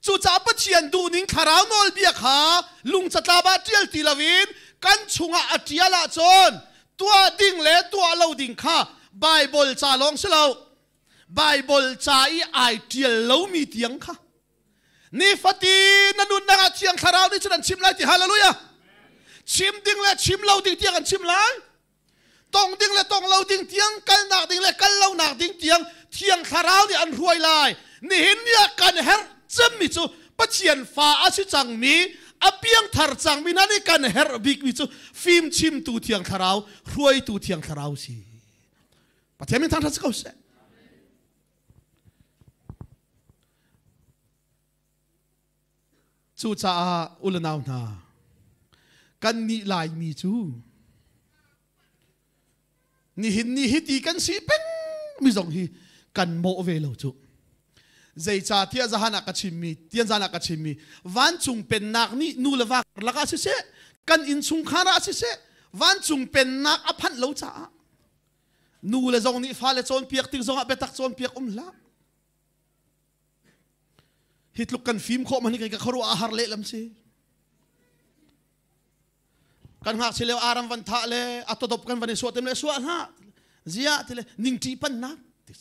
Cucaah Pathian duhning thlarau nawlbia kha lungcatlap ah ṭial ti loin kan chungah a ṭial ahcun tuah ding le tuah lo ding kha Baibal ca lawng si lo, Baibal ca i ai ṭial lomi tiang kha nifatin na nunnak ah Thiang Thlarau nih cun an chim lai ti. Hallelujah. Chim ding le chim lo ding tiang an chim lai, tong ding le tong lo ding tiang, kalnak ding le kal lonak ding tiang Thiang Thlarau nih an hruai lai. Nihin ni ah kan herh cemmi cu Pathian fa a si cangmi A piangthar cangmi hna nih kan herh bikmi cu fimchimtu Thiang Thlarau, hruaitu Thiang Thlarau si. Pathian min thangṭhat si ko seh. Cucaah u le nau hna, kannih Laimi cu nihin ni hi ti kan si peng mi zong hi kan mawh ve lo cu. Zeicahtiah zahan ah ka chimmi, tian zan ah ka chimmi, vancung pennak nih nu le va karlak ah siseh, kan innchungkhar ah siseh, vancung pennak a phanh lo caah nu le zong nih fale cawnpiak tik zongah biatak cawnpiak um hlah. Hi tluk kan fim khawh man hi ka khuaruah a har lehlam si. Kan ngakchia lio aram van thah le a todop kan van i suah tem le suah hlah. Zia ti le ningṭi pannak ti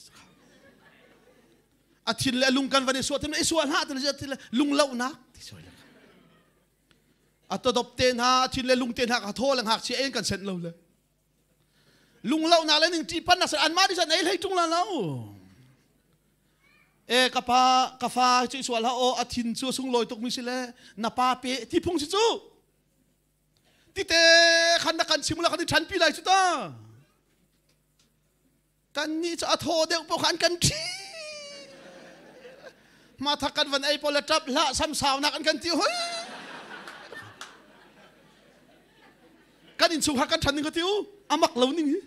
a thin le a lung kan van i suah tem le i suah hlah ti le zia ti le lunglohnak ti soi le a todop te hna a thin le lung te hna ka thaw le ngakchia en kan senh lo le lunglohnak le ningṭi pannak an mah nih ei hlei ṭung la lo e ka pa ka fa cu sual ha o a thin cu sunglawi tuk mi si le na pa pe ti phung si cu tite khan na kan chim la kan i ṭhan pi lai cu ta kan nih cu a thaw deuh poh khan kan ṭhi ma thak kan van ei pawl le ṭap hlah samsau nak an kan ti hoi kan innchungkhar kan ṭhan ning ka ti u amak lo ning hi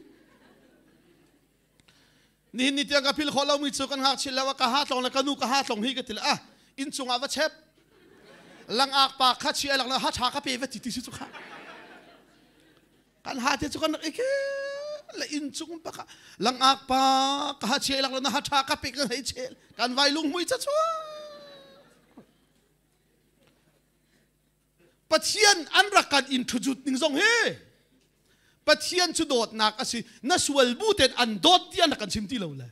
nihin ni tiang ka phil khawh lomi cu kan ngakchia lo ka ha tlong le ka nu ka ha tlong hi ka ti le ah innchung ah va chep langak pa kha chi lang ha tha ka pe va ti ti si cu kha kan ha te cu kan rak ike le innchung pa kha langak pa ka ha che lang na ha tha ka pe kan hei chel kan vai lung mui cha chu Pathian an rak kan introduce ning zong hi Pathian cu dawtnak a si na sual bu ten an dawt ti an rak kan chim ti lo le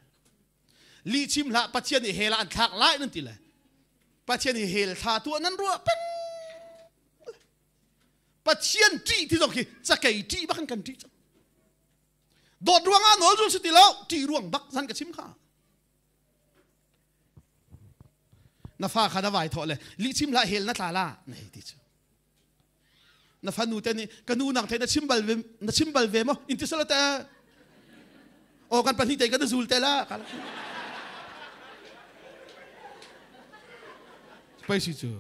lih chim hlah Pathian nih hell ah an thlak lai nan ti le Pathian nih hell thla tu nan ruah peng Pathian ṭih ti zong khi cakei ṭih bak in kan ṭih cang dawt ruangah nawl zul si ti lo ṭih ruang bak zan ka chim kha Na fa kha na vai thawh le lihchim hlah hel na tla la na hei ti cu. Na fanu te nih ka nu nang the na chim bal ve na chim bal ve maw in ti sala te o kan pahnih te kan zul te la pai si cu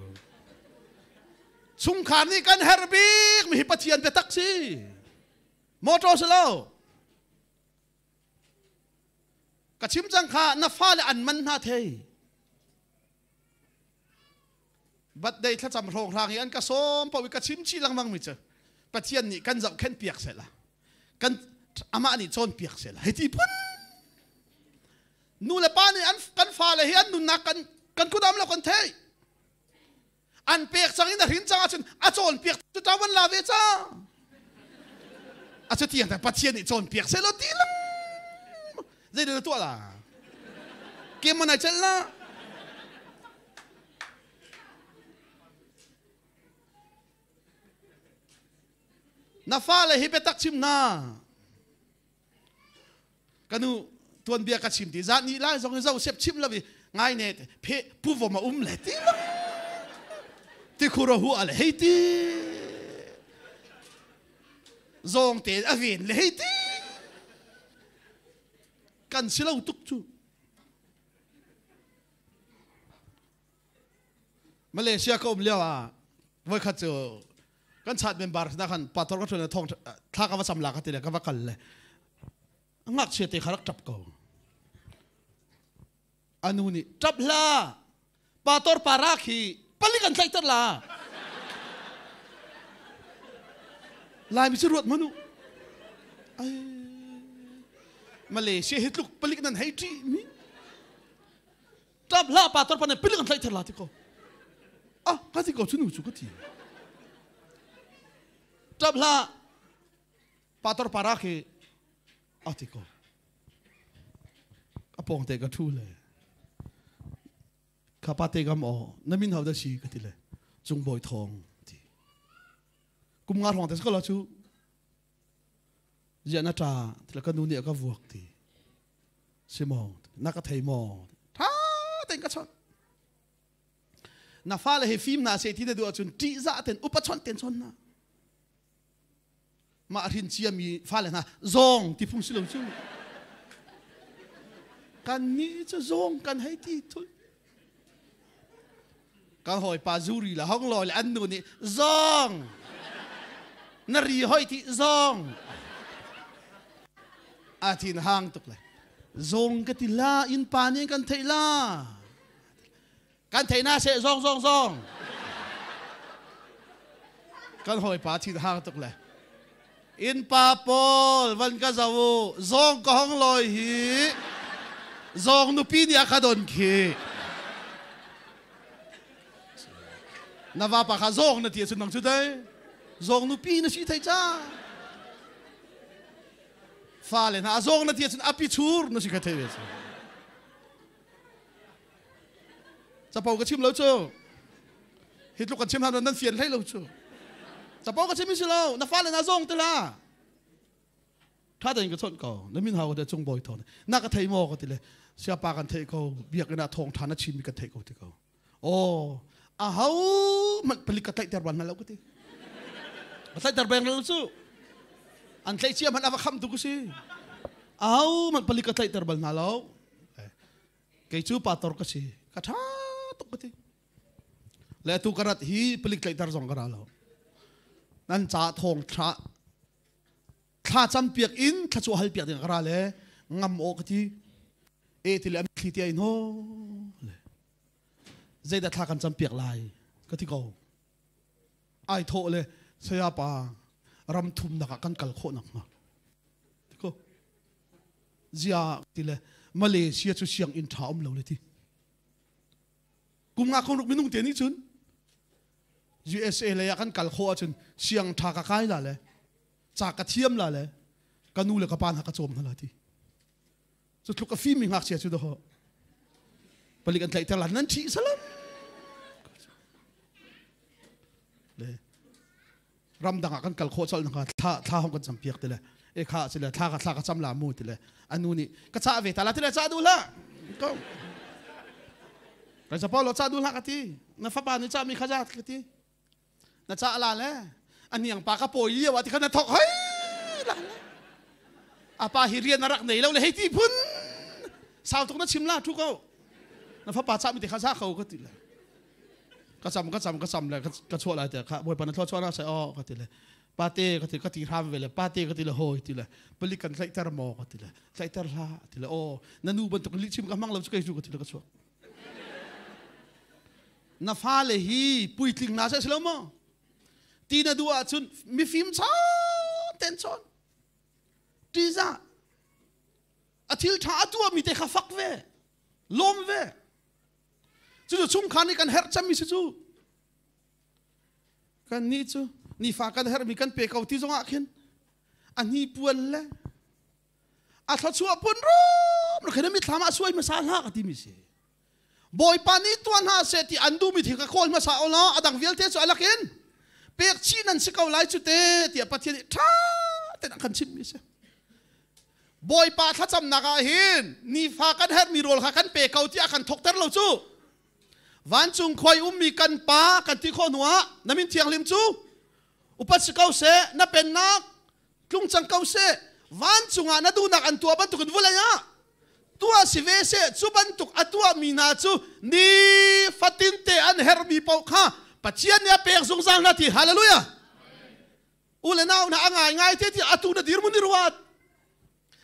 chungkhar nih kan herh bik mi hi Pathian biatak si motor si lo Ka chim cang kha na fale an man hna thei. Birthday thlacam hrawng hlang i an ka sawm paoh i ka chim chih lengmang mi cu Pathian nih kan zohkhenh piak sehla kan amah nih cawn piak sehla hei ti phun nu le pa nih an kan fale hi an nunnak kan kan kudam lo kan thei an pek cang in a hrin cang ahcun a cawnpiak cu ṭawan la ve ca a cu tiang Pathian nih cawnpiak seh law ti lang zei na tuah la ke mon ai celh la na fale hi biatak chim na Kanu tuanbia ka chim ti zan ni lai zong zo sep chim lo i ngai ne phe pu vom a um le ti ti khuro hu ale hei ti zong te a ven le hei ti kan si lo tuk cu Malaysia ka um lio ah voikhat cu kan chat member na khan pator ka thun thong thla ka va sam la ka ti le ka va kal le ngakchia te kha rak tap ko anu nih tap hla pator para khi palik an tlaihter la Laimi cu ruat manu ai Malaysia hi tluk palik nan hei ṭih mi Ṭap hlah pa torpa nih pilik an tlaih ther la ti ko. Ah, ka ti ko cu nu cu ka ti. Ṭap hlah pa torpa ra khi a ti ko. A pawng te ka ṭhu le. Kha pa te gam aw na min hau da si ka ti le. Cung bawi thawng ti. Kum nga hrawng te ko la cu. Zia na ṭa ti le ka nu nih a ka vuak ti. Si maw? Na ka thei maw? Ṭha tein ka chawnh. Na fale he fim na se ti na duh ahcun ṭihzah ten upa chawnh ten chawn hna. Mah hrin ciami fale hna zawng ti phung si lo cu. Kan nih cu zawng kan hei ti thul. Kan hawipa zuri la hong lawi le an nu nih zawng na ri hoi ti zawng a thin hang tuk le zawng ka ti la inn pa nih kan theih la kan theih na seh zawng zawng zawng kan hawipa thin hang tuk le Innpa pawl van ka zoh u, zawng ka hong lawi hi zawng nupi nih a ka don khi. Na vapa kha zawng na ti ahcun nang cu dai zawng nupi na si thei ca. Fale hna zawng na ti ahcun api chur na si kha thei ve. Capo ka chim lo cu. Hi tluk kan chim hna nan fian hlei lo cu. Capo ka chim si lo. Na fale na zong te la. Tha tein ka chawnh ko. Na min hau te cung bawi thawng. Na ka thei maw ka ti le. Siapa kan thei ko. Biakinn ah thawng tha na chim mi kan thei ko ti ko. Oh, a ho man palik ka tlaih ter ban lo ka ti. Ka tlaih ter beng lo cu. An tlaih cia man ava kham tu ku si. A ho man palik ka tlaih ter bal hna lo. Kei cu pastor ka si. Ka ṭha tuk ka ti. Le atu ka rat hi palik tlaihter zong ka ra lo. Nan ca thawng thla thla cam piak in thla hal piak ding ka ra le ngam aw ka ti. E ti le thli ti ai no. Zeidah thla kan cam piak lai ka ti ko. Ai thawh le saya pa ram thumnak ah kan kal khawh nak hnga. Ti ko. Zia ti le Malaysia cu sianginn ṭha um lo le ti. Kum nga kum ruk minung te nih cun USA lei ah kan kal khawh ahcun siang ṭha ka kai la le ca ka thiam la le ka nu le ka pa hna ka cawm hna la ti. Cu tluk a fimi ngakchia cu dawh palik an tlaihter la nan ṭhih salam. Le ramdang ah kan kal khawh colh nakhnga thla thla hong kan cam piak ti le e kha si le thla ka thla ka cam la mu ti le anu nih ka cah ve ta la ti le cah duh hlah ko ka ca lo cah duh hlah ka ti na fapa nih cah mi kha za ka ti na cah la le aniang pa ka pawi lio ah ti kha na thok hoi la le apa hi rian a rak nei lo le hei ti phun sau tuk na chim la thu ko na fapa cah mi te kha za ko ka ti le ka cam ka cam ka cam le ka chuah lai te kha bawipa na thlua chuah na sai oh ka ti le pate ka ti ka ti hram ve le pate ka ti le hoi ti le palik kan tlaihter maw ka ti le tlaihter hlah ti le oh na nu bantuk lih chim ka hmang lo cu kei cu ka ti le ka chuak na fale hi puitling na se lo maw ti na duh ahcun mifim cha ten chawn tiza a thil tha a tuah mi te kha fak ve lawm ve Cucu chungkhar nih kan herh cemmi si cu. Kan nih cu nifa kan herhmi kan pe ko ti zongah khin a hnipuan le a thluachuah pun rum khin mithlam ah suai hmasa hlah ka timi si. Bawipa nih tuah hna seh ti an duhmi thil ka kawl hmasa o law a dang vialte cu alak in pek chih nan si ko lai cu te tiah Pathian nih ṭha tein a kan chimhmi si. Bawipa thlacamnak ah hin nifa kan herhmi rawl kha kan pe ko tiah kan thawkter lo cu. Vancung khuai ummi kan pa kan ti khawh hnuah na min thianghlim cu upat si ko seh, na pennak tlung cang ko seh, vancung ah na duhnak an tuah bantukin vawlei ah tuah si ve seh. Cu bantuk a tuahmi hna cu ni fatinte an herhmi paoh kha Pathian nih a pek zungzal hna ti. Hallelujah! U le nau hna a ngai ngai te ti atu na dirmun i ruat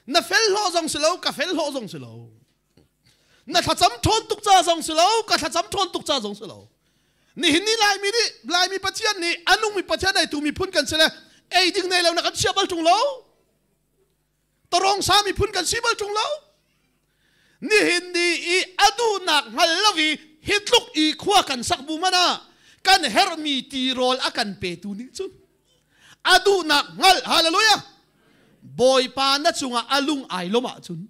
na fel hlawh zong si lo ka fel hlawh zong si lo na thlacam ṭhawn tuk ca zong si lo ka thlacam ṭhawn tuk ca zong si lo nihin ni laimi nih laimi pathian nih a nungmi pathian ei tu miphun kan si le ei ding nei lo na kan chia bal ṭung lo Tarong sa miphun kan si bal ṭung lo. Nihin ni i a duhnak hngal lo i hi tluk i khua kan sak bu man ah kan herhmi tirawl a kan petu nih cun a duhnak hngal hallelujah Bawipa na cungah a lung ai lawm ahcun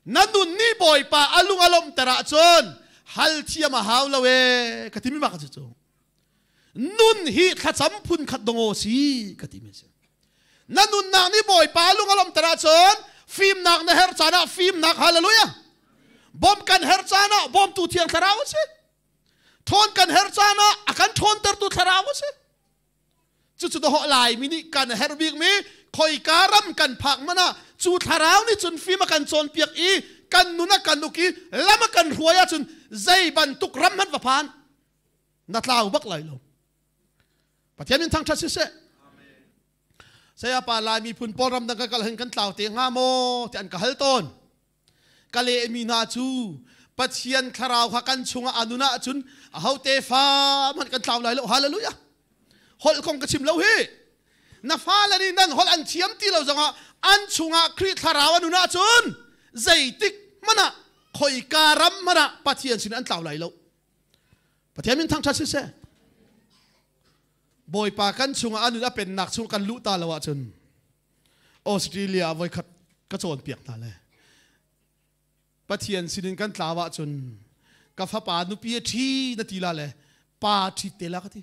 na nun nih Bawipa a lung a lawmhter ahcun hal thiam a hau lo ee ka timi mak cu nun hi thlacam phun khat dong si ka ti mi si na nunnak nih bawipa lung a lawmhter ahcun fimnak na herh caan ah fimnak hallelujah bawm kan herh caan ah bawmtu thiang thlarau a si. Ṭhawn kan herh caan ah a kan ṭhawntertu thlarau a si. Cucu dawh Laimi nih kan herh bikmi khoika ram kan phak hmanh ah cu thlarau nih cun fim a kan cawnpiak i kan nun a kan uk i lam a kan hruai ahcun zei bantuk ram hmanh va phan na tlau bak lai lo. Pathian min thangṭhat siseh. Saya pa Lai miphun pawl ram dang ka kal hin kan tlau te hnga maw ti an ka hal tawn. Ka lehmi hna cu Pathian thlarau kha kan chungah a nun ahcun aho tefa hmanh kan tlau lai lo. Hallelujah. Holh kong ka chim lo hi. Na fale nih nan holh an thiam ti lo zongah an chungah Khrih thlarau a nun ahcun zeitik hmanh ah khoika ram hmanh ah Pathian sin an tlau lai lo. Pathian min thangṭhat siseh. Bawipa kan chungah a nun a pennak chung kan luh ta lo ahcun Australia ah voikhat ka cawnpiak hna le Pathian sinin kan tlau ahcun ka fapa nupi a ṭhi na ti la le pa ṭhit te la ka ti.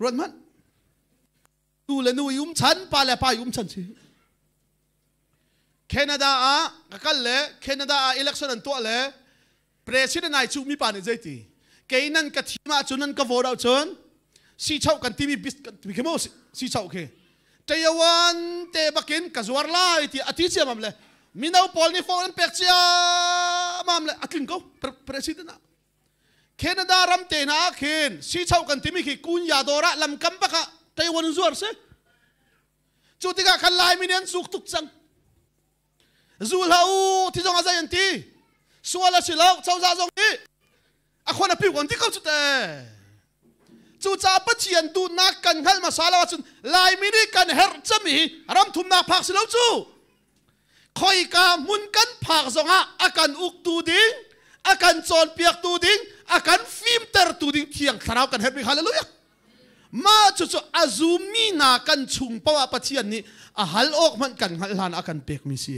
Ruat hmanh. Nu le nu i um chan, pa le pa i um chan si. Canada ah ka kal le Canada ah election an tuah le President ai cuhmi pa nih zeiti kei nan ka thim ahcun nan ka vote ahcun sichoh kan timi bis kan khi mu sichoh khi Taiwan te bakin ka zuar lai ti a ti ciamam le mino pawl nih phone an pek ciamam le a tling ko president ah Canada ram te hna ah khin sichoh kan timi khi kunya dawr ah lamkam bak ah Taiwan zuar si cu tikah khan Laimi nih an zuk tuk cang Zu hlah u ti zong a zei an ti. Sual a si lo cozah zong nih a khon a piu an ti ko cu te. Cucaah Pathian duhnak kan hngalh hmasa lo ahcun Laimi nih kan herh cemi hi ram thumnak phak si lo cu. Khoika hmun kan phak zongah a kan uktu ding, a kan cawnpiaktu ding, a kan fimtertu ding Thiang Thlarau kan herh bik. Hallelujah. Mah cucu a zummi hna kan chung paoh ah Pathian nih a hal awk hmanh kan hngalh hlan a kan pekmi si.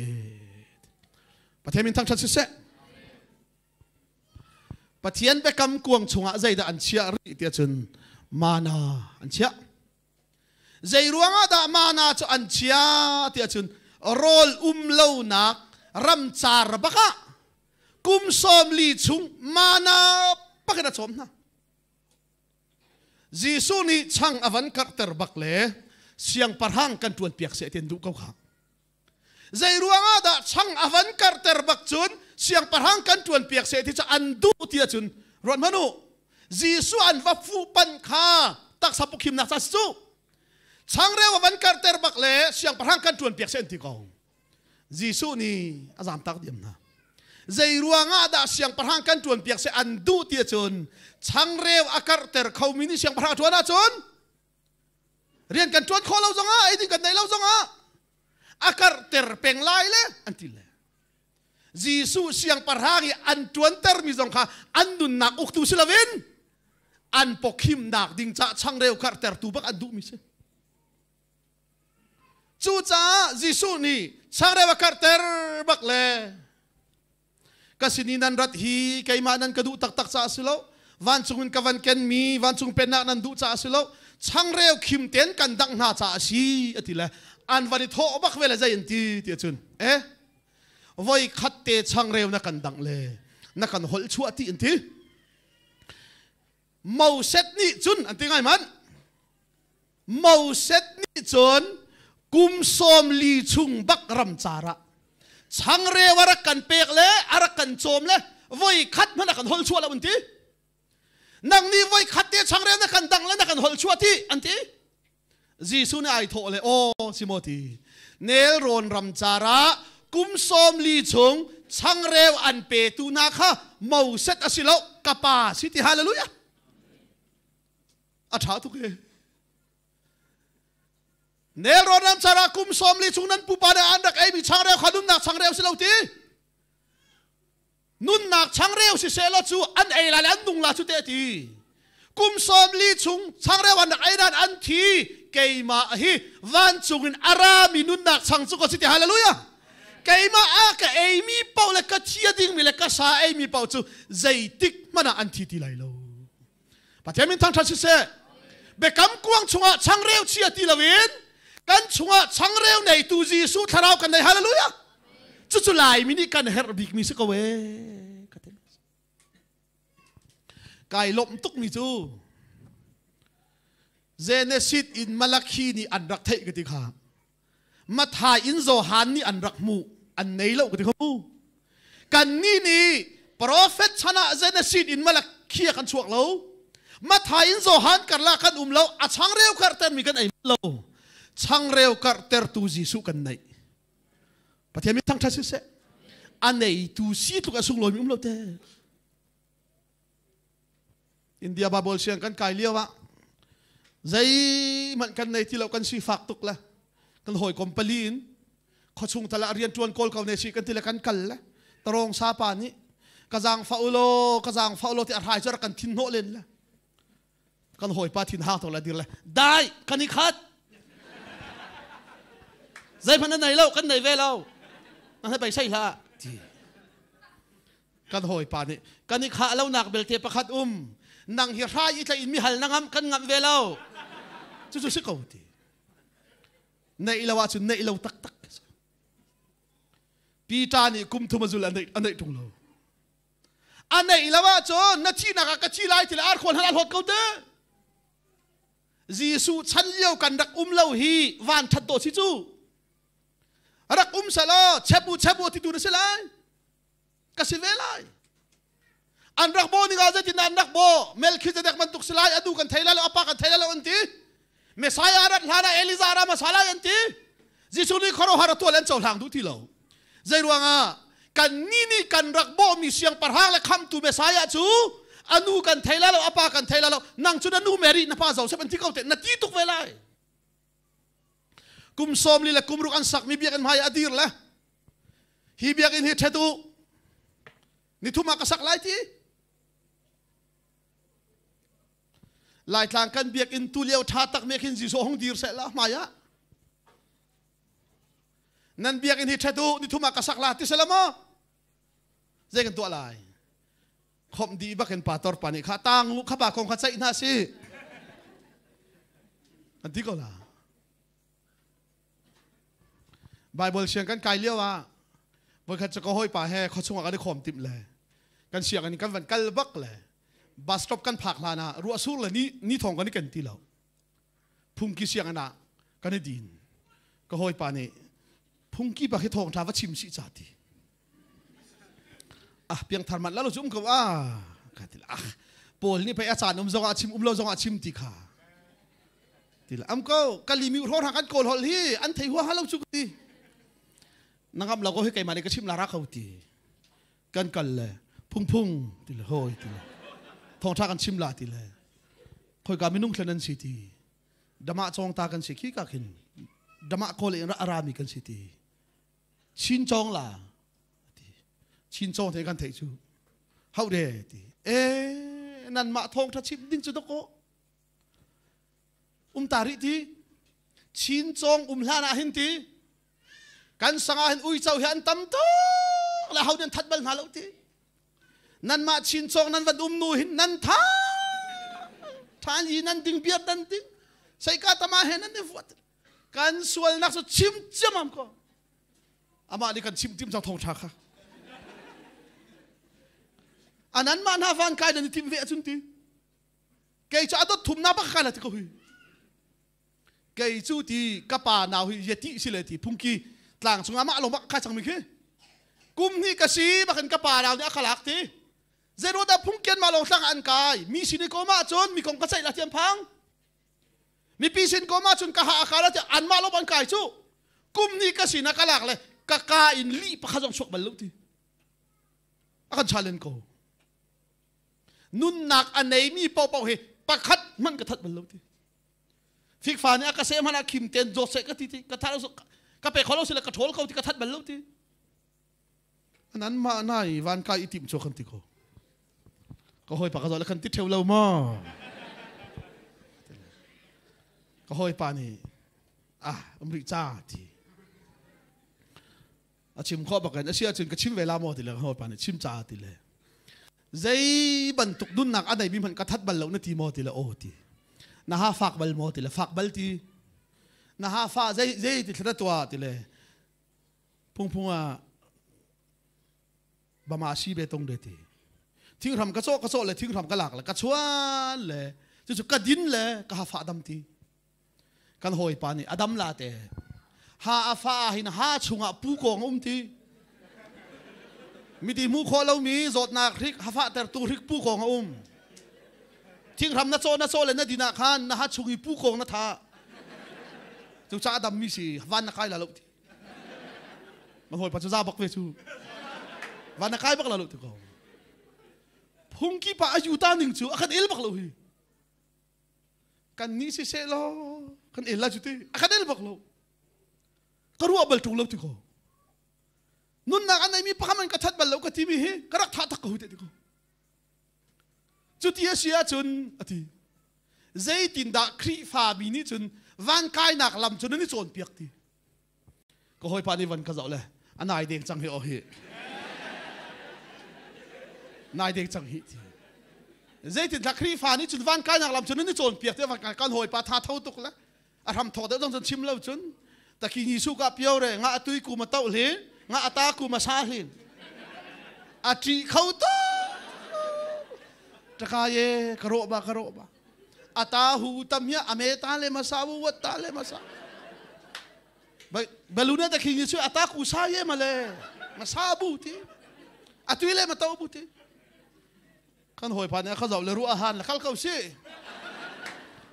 Pathian min thangṭhat siseh. Pathian biakam kuang chungah zeidah an chiah rih tiah cun mana an chiah. Zei ruangah dah mana cu an chiah tiah cun rawl um lonak ramcar bakah kum 40 chung mana pakin a cawm hna. Jesuh nih chang a van karhter bak le siangpahrang kan ṭuan piak seh ti an duh ko kha. Zei ruangah dah chang a van karhter bak cun siangpahrang kan ṭuan piak seh ti cu an duh ti ahcun ruat hmanh u. Jesuh an va fuhpanh kha taksa pukhimnak ca si cu. Changreu a van karhter bak le siangpahrang kan ṭuan piak seh an ti ko. Jesuh nih a zamtak diam hna. Zei ruangah dah siangpahrang kan ṭuan piak seh an duh ti ahcun changreu a karhter khomi nih siangpahrang a ṭuan ahcun rian kan ṭuan khawh lo zongah eiding kan nei lo zongah a karhter peng lai le an ti le Jesuh siangpahrang i an ṭuantermi zong kha an nunnak uktu si loin an pawkhimnak ding cah changreu karhtertu bak an duhmi si. Cucaah Jesuh nih changreu a karhter bak le ka sin i nan rat hi keimah nan ka duh taktak caah a si lo vancung in ka van kenmi vancung pennak nan duh caah a si lo changreu khim tein kan dangh hna caah a si a ti le an van i thawh bak ve le zei an ti ti ahcun eh voi khat te changreu na kan dangh le na kan holh chuah ti an ti Moses nih cun an ti ngai man Moses nih cun kum 40 chung bak ramcar ah changreu a rak kan pek le a rak kan cawm le voi khat hmanh a kan hol chuah lo an ti. Nang nih voi khat te changreu na kan dang le na kan hol chuah ti an ti. Jesuh nih ai thawh le aw si maw ti nelrawn ramcar ah kum 40 chung changreu an petu hna kha Moses a si lo ka pa si ti hallelujah a ṭha tuk e nelrawn ramcar ah kum 40 chung nan pupa nih an rak eimi changreu kha nunnak changreu si lo ti nunnak changreu si seh law cu an ei lai le an nung la cu te ti kum 40 chung changreu an rak ei dan an thi keimah hi vancung in a rami nunnak chang cu ka si ti hallelujah keimah a ka eimi paoh le ka thi a dingmi le ka sa eimi paoh cu zeitik hmanh ah an thi ti lai lo Pathian min thangṭhat siseh biakam kuang chungah changreu chia ti loin kan chungah changreu neitu Jesuh thlarau kan nei hallelujah cucu Laimi nih kan herh bikmi si ko ee. Kai lawmh tukmi cu Genesis in Malakhi nih an rak theih ka ti kha. Mathai in Johan nih an rak hmuh an nei lo ka ti kha mu. Kannih nih prophet chan ah Genesis in Malakhi ah kan chuak lo. Mathai in Johan karlak kan um lo. A changreu karhtermi kan ei lo. Changreu karhtertu Jesuh kan neih. Pathian min thangṭhat siseh. A neitu si tluk a sunglawimi um lo te. India Bible siang kan kai lio ah zeihmanh kan nei ti lo kan sifak tuk le kan hawikom pali in khuachung tal ah rian ṭuan kawl ko ne si kan ti le kan kal le tarong sa pa nih ka zaang fa ulaw ka zaang fa ulaw ti a hrai cu rak kan thin hnawh len le kan hawipa thin hang tuk le dir le dai kan i khat zeihmanh na nei lo kan nei ve lo na hei bei sei hlah ti kan hawipa nih kan i khah lonak belte pakhat um nang hi hrai i tlaih in mi hal na ngam kan ngamh ve lo cucu si ko ti neih lo ahcun neih lo taktak Peter nih kum thum a zul a neih ṭung lo a neih lo ahcun na thihnak ah ka thi lai ti le arkhuan han a hlawt ko te Jesuh chan lio kan rak um lo hi van ṭhat dawh si cu rak um selaw chepu chepu ti tu na si lai ka si ve lai an rak bo ning ah zeitin an rak bo Melchizedek bantuk si lai adu kan thei lai lo apa kan thei lai lo an ti Messiah rat hlan ah Elijah ra hmasa lai an ti Jesuh nih khuaruahhar a tuah le an cohlang duh ti lo zei ruangah kan ni nih kan rak bawhmi siangpahrang le khamtu Messiah cu anu kan thei lai lo apa kan thei lai lo nang cu na nu Mary na pa Joseph an ti ko te na ti tuk ve lai kum 40 le kum ruk an sakmi biakinn hmai a dir le hi biakinn hi ṭhet u nithum ah ka sak lai ti Laitlang kan biakinn tu lio ṭha tak me khin Jesuh hong dir seh la hmai ah nan biakinn hi ṭhet u nithum ah ka sak la ti sela maw zei kan tuah lai khomh dih bakin pastor pa nih kha tang u kha pa kong kha ceih hna si an ti ko la Bible siang kan kai lio ah voikhat cu ka hawipa he khuachung ah kan i khawm timh le kan sianginn kan van kal bak le bus stop kan phak hlan ah ruah sur le ni ni thong kan i ken ti lo phungki sianginn ah kan i din ka hawipa nih phungki pa khi thawng tha va chim si ca ti ah piangthar man la lo cu um ko ah ka ti ah Paul nih pei a caan um zong ah chim um lo zong ah chim ti kha ti la am ko kalimi hro hna kan kawl hol hi an thei hua ha lo cu ti na ngam lo ko hi keimah nih ka chim la ra ko ti kan kal le phung phung ti le hoi ti le thawngtha kan chim la ti le khoi ka minung thlen an si ti dama chong ta kan si khi ka khin dama kawl in arami kan si ti Chin cawng la ti Chin cawng the kan theih cu hau de ti e nan mah thawng tha chim ding cu doko um ta rih ti Chin cawng um hlan ah hin ti kan sangah hin uico hi an tam tuk le ho nan that bal hna lo ti nan mah Chin cawng nan van um nu hin nan tha than yi nan ding biar nan ding seika tama he nan i fuat kan sualnak cu chim ciamam ko amah nih kan chim tim cang thawng ṭha kha anan mah hna van kai nan i tim ve ahcun ti kei cu a dot thum na bak kai la ti ko hi kei cu ti ka pa nau hi yeti si le ti phungki tlang chung amah lo bak kai cang mi khi kum hnih ka si bakin ka pa nau nih a ka lak ti zeiruah dah phungkian ma lo tlang an kai mi sin i ko ma cun mi kong ka ceih la tiam phang mipi sin ko ma cun ka ha aka la ti anmah lo ban kai cu kum ni ka sin ka lak le ka ka in li pakhat zong chuak bal lo ti a kan challenge ko nunnak a neimi paohpaoh hi pakhat hmanh ka that bal lo ti fikfa nih a ka seh hmanh ah khim ten zawt seh ka ti ti ka that ka pe kho lo si le ka ṭhawl ko ti ka that bal lo ti nan mah na i van kai i tim chu kan ti ko ka hawi pa ka zawh le kan ti theu lo maw ka hawi pa nih ah um rih ca ti a chim khawh bak in a si ahcun ka chim ve la maw ti le ka hawi pa nih chim ca ti le zei bantuk nunnak a neimi hmanh ka that bal lo na ti maw ti le aw ti na ha fak bal maw ti le fak bal ti na ha fa zei zei ti thla tua ti le phungphung ah bama si be tong de ti. Thinghram ka cawh ka cawh le thinghram ka lak le ka chuan le cucu ka din le ka ha fah dam ti. Kan hawipa nih a dam la te. Ha a fa ah hin ha chungah pu kong a um ti. Miti hmuh khawh lomi zawtnak hrik hafah tertu hrik pu kong a um. Thinghram na cawh na cawh le na din ah khan na ha chung i pu kong na tha. Cucaah a dammi si van na kai la lo ti. Na hawipa cu za bak ve cu. Van na kai bak la lo ti ko. Phungki pa a yuta ning cu a kan el bak lo hi. Kan nih si seh law kan el la cu ti. A kan el bak lo. Ka ruah bal ṭung lo ti ko. Nunnak an neimi pakhat man ka that bal lo ka timi hi ka rak thah tak ko te ti ko. Cuti a si ahcun a ti. Zeitindah Khrihfami nih cun van kainak lam cu nan i cawnpiak ti. Ka hawipa nih van ka zoh le a nai deng cang hi aw hi. Nai deng cang hi ti. Zeitindah Khrihfa nih cun van kainak lam cu nan i cawnpiak ti kan hawipa tha tho tuk le a hram thawk deuh zong cun chim lo cun taki ni su ka pio re nga atui ku ma to hlin nga ata ku ma sa hlin a ṭi kho to taka ye ka ro ba ka ro ba ata hu tam ya ame ta le ma sa wu wat ta le ma sa baluna ta khi ni su ata ku sa ye ma le ma sa bu ti atui le ma to bu ti Kan hawipa nih a ka zoh le ruah han le kal ko si.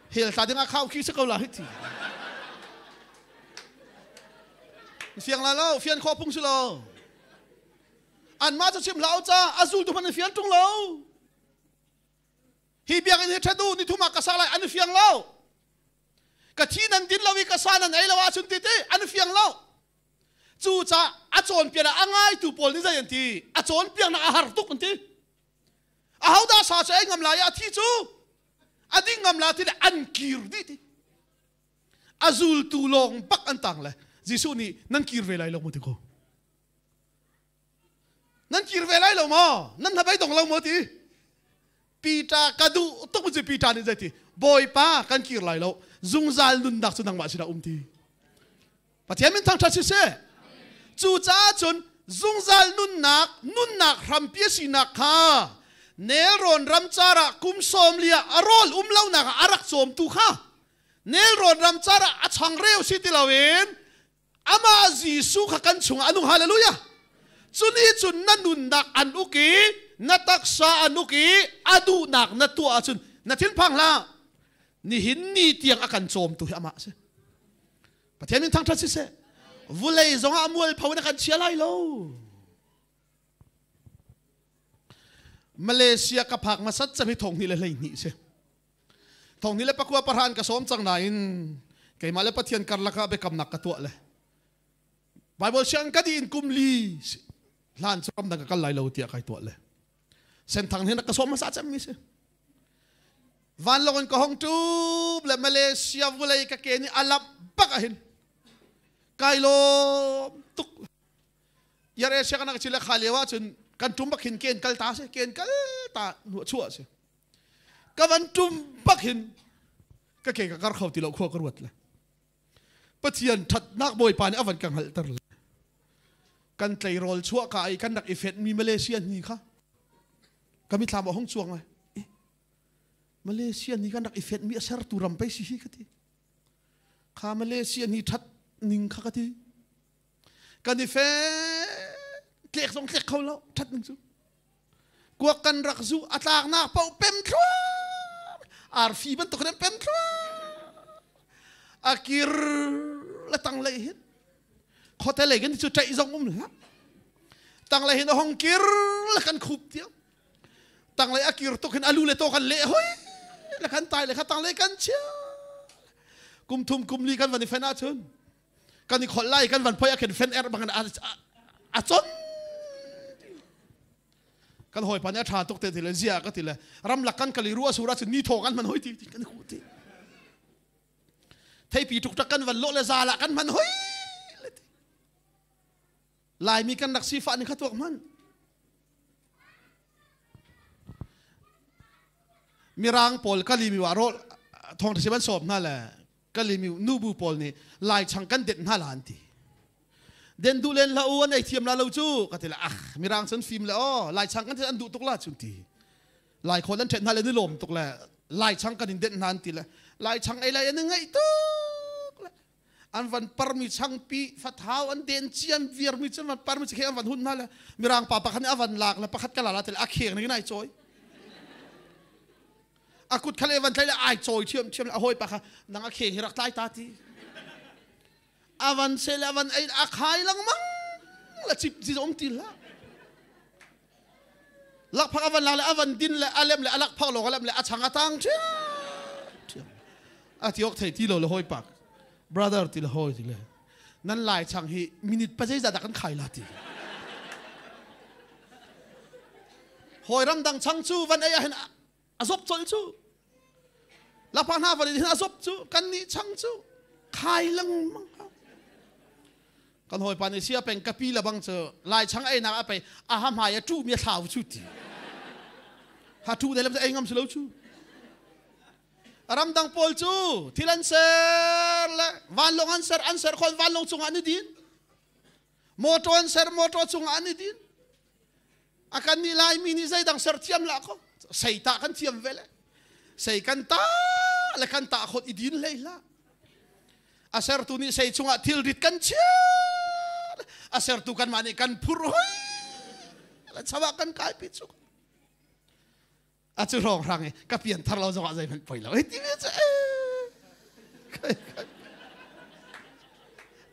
Hel tla ding ah khau khi si ko la hi ti. Fiang la lo, fian kho pung si lo. An mah cu chim hlah ca, a zultu hmanh an fian ṭung lo. Hi biakinn hi ṭhat u, ni thum ah ka sa lai, an fiang lo. Ka thi nan din lo i ka sa nan ei lo ahcun ti ti, an fiang lo. Cucaah a cawnpiak ah a ngaitu pawl nih zei an ti? A cawnpiaknak a har tuk an ti. Ahodah sa cu ei ngam lai a thi cu a ding ngam la ti le an kir dih ti. A zultu lawng bak an tang le Jesuh nih nan kir ve lai lo maw ti ko. Nan kir ve lai lo maw? Nan hnabei dong lo maw ti? Peter ka duh tuk cu Peter nih zei ti? Bawipa kan kir lai lo. Zungzal nunnak cu nangmah sinah um ti. Pathian min thangṭhat siseh. Cucaah cun zungzal nunnak, nunnak hrampi a sinak kha nelrawn ramcar ah kum sawm li ah a rawl um lonak ah a rak cawmtu kha nelrawn ramcar ah a changreu si ti loin amah Jesuh kha kan chungah a nung. Hallelujah! Cu nih cun na nunnak an uk i na taksa an uk i a duhnak na tuah ahcun na thinphang hlah. Nihin ni tiang a kan cawmtu hi amah a si. Pathian min thangṭhat siseh. Vulei zongah mualpho in a kan chia lai lo. Malaysia ka phak hmasat cem hi thong hnih le 12 si. Thong hnih le pakua pahra ka sawm cang nain keimah le Pathian karlak ah biakamnak ka tuah le Bible siang ka di in kum li hlan cu ramdang ka kal lai lo tiah kai tuah le Senthang hin ka sawm hmasa cem mi si. Vanlawng in ka hong ṭup le Malaysia vulei ka ke nih a lamh bak ah hin kai lawm tuk. Yar Asia kan nak chile kha lio ah cun kan ṭum bak hin ken kal ta si ken kal ta hnuah chuah si. Ka van ṭum bak hin ka ke ka kar kho ti lo khua ka ruat le. Pathian ṭhatnak Bawipa nih a van ka hngalhter le kan tleirawl chuah ka i kan rak i fenhmi Malaysia ni kha ka mithlam a hung cuang lai. Malaysia ni kan rak i fenhmi a sertu ram pei si hi ka ti. Kha Malaysia ni ṭhat ning kha ka ti. Kan i fe tlek zong tlek kho lo ṭhat ning cu. Kuak kan rak zu a tlaknak paoh pem thluam arfi bantuk in pem thluam a kir le tang lei hin khote lei kan cu ṭaih zong um hlah tang lei hin a hong kir le kan khup tiang tang lei a kir tuk hin alu le to kan leh hoi le kan tai le kha tang lei kan chia kum thum kum li kan van i fen ahcun kan i kholh lai kan van phoi a khen fen er bang a chon kan hawipa nih a ṭha tuk te ti le zia ka ti le ramlak kan kali ru a sur ahcun ni thaw kan hman hoi ti kan ku ti theipi ṭukṭak kan van lawh le zal ah kan hman hoi le ti Laimi kan rak sifah ni kha tuak hman Mirang pawl kalimi wa rawl thong si ban sawm hna le kalimi nubu pawl nih lai chang kan det hna la an ti den duh len hlah u an ei thiam la lo cu ka ti le ah mirang cun fim le aw lai chang kan an duh tuk la cun ti. Lai khawl an ṭhet hna le ni lawm tuk le Lai chang kan in denh hna an ti le Lai chang ei lai an i ngaih tuk le an van parmi changpi fathau an den ciam viarmi cu van parmi khi an van hun hna le mirang pa pakhat nih a van lak le pakhat ka la la te le a kheng ning in ai cawi a kut kha le van tlai le ai cawi thiam thiam le a hawi pa kha nang a kheng hi rak tlai ta ti a van se le a van ei a khai lengmang la cip zi om ti hlah lakphak a van lak le a van din le a lem le a lakphak lawng a lem le a chang a tang ṭhiam ṭhiam a ti awk thei ti lo le hawi pak brother ti le hawi ti le nan lai chang hi minute pa zeizah dah kan khai la ti hawi ramdang chang cu van ei ah hin a zop colh cu lakphak hna van hin a zop cu kan nih chang cu khai lengmang kan hawipa nih sia peng kapi la bang cu lai chang ei nak a pei a ha hmai a tu mi a thlau chu ti ha tu de lam ei ngam si lo chu ramdang pawl cu thil an ser le vanlong an ser an ser khon vanlong cungah an i din motor an ser motor cungah an i din a kan nih laimi nih zeidang ser thiam lah ko sei ta kan thiam ve le sei kan ta le kan ta khot i din hlei hlah a sertu nih sei chungah thilrit kan chia a sertu kan mah nih kan phur hoi le chawa kan kai pi chu a cu rong rang i ka pian thar lo zongah zeihmanh poi lo ti mi cu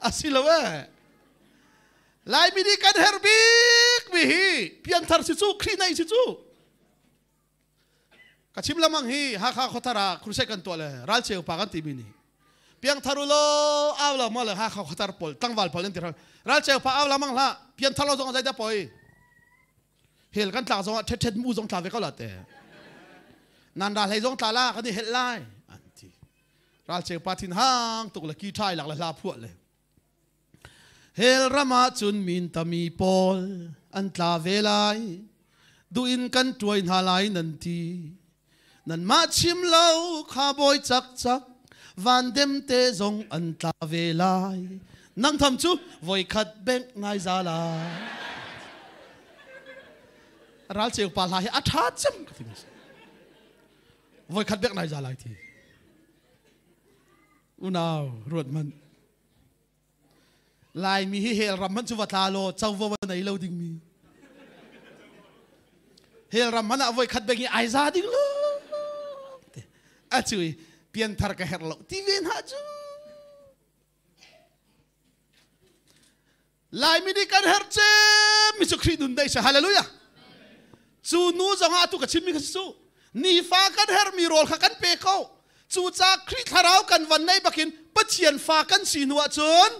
a si lo e Laimi nih kan herh bik mi hi pianthar si cu Khrih nei si cu ka chim lamang hi Hakha khuathar ah crusade kan tuah le ralcheu pa kan timi nih piangthar u law au lo ma le Hakha khuathar pawl tlangval pawl an ti ralcheu pa au lamang hlah pianthar lo zong zeidah poi hel kan tlak zong ah ṭhet ṭhet mu zong tla ve ko la te nan ra hlei zong tla la kan i helh lai an ti ralcheu pa thin hang tuk le ki ṭhai lak le hla phuah le Hell ram ah cun min tami pawl an tla ve lai. Duh in kan tuai hna lai nan ti. Nanmah chim lo kha bawi cakcak van demte zong an tla ve lai. Nang tham cu voikhat bengh nai za lai. Ralceu pa hla hi a ṭha cem ka ti. Voikhat bengh nai za lai ti. Unau ruat hmanh. Laimi hi hell ram hmanh cu va tla law covo va nei lo dingmi. Hell ram hmanh ah voi khat beng i ai za ding lo. A cu i pianthar ka herh lo ti ve hna cu. Laimi nih kan herh cem mi cu Khrih nun dei si. Hallelujah. Cu nu zong ah atu ka chimmi kha si cu. Nifa kan herhmi rawl kha kan pe ko. Cucaah Khrih thlarau kan van nei bakin Pathian fa kan si hnu ahcun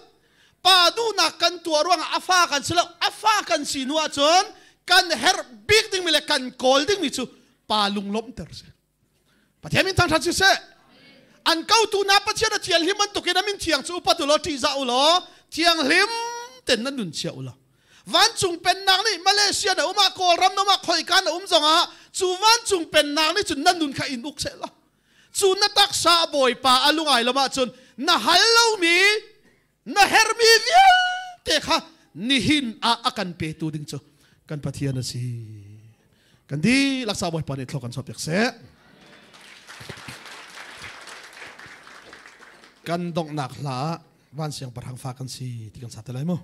pa duhnak kan tuah ruangah a fa kan si lo a fa kan si hnu ahcun kan herh bik dingmi le kan kawl dingmi cu pa lunglawmhter si. Pathian min thangṭhat siseh. An kotu na Pathian a thianghlim bantukin a min thiang cu upat u law ṭihzah u law thianghlim ten nan nun chia u law. Vancung pennak nih Malaysia na um ah Kawlram na um ah khoika na um zongah cu vancung pennak nih cun nan nun kha in uk seh law. Cu na taksa Bawipa a lungai lam ahcun na hal lomi na hermi vialte kha nihin ah a kan petu ding cu kan Pathian a si. Kan dihlak sa Bawipa nih thlok kan chuahpiak seh. Kan donghnak hla ah van siangpahrang fa kan si ti kan sa te lai mu.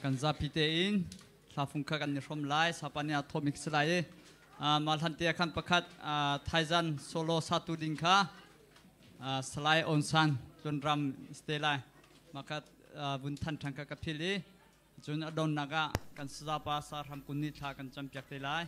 Kan zapi tein hlafung kha kan i hrawm lai sapa nih a thawmi si lai i mah hlan te khan pakhat Thaizan solo satu ding kha Salai Aung San Tlunram ste lai mah kha vun than ṭhan kha ka phil i cun a donnak ah kan sazapa sa hram kun nih thla kan campiak te lai.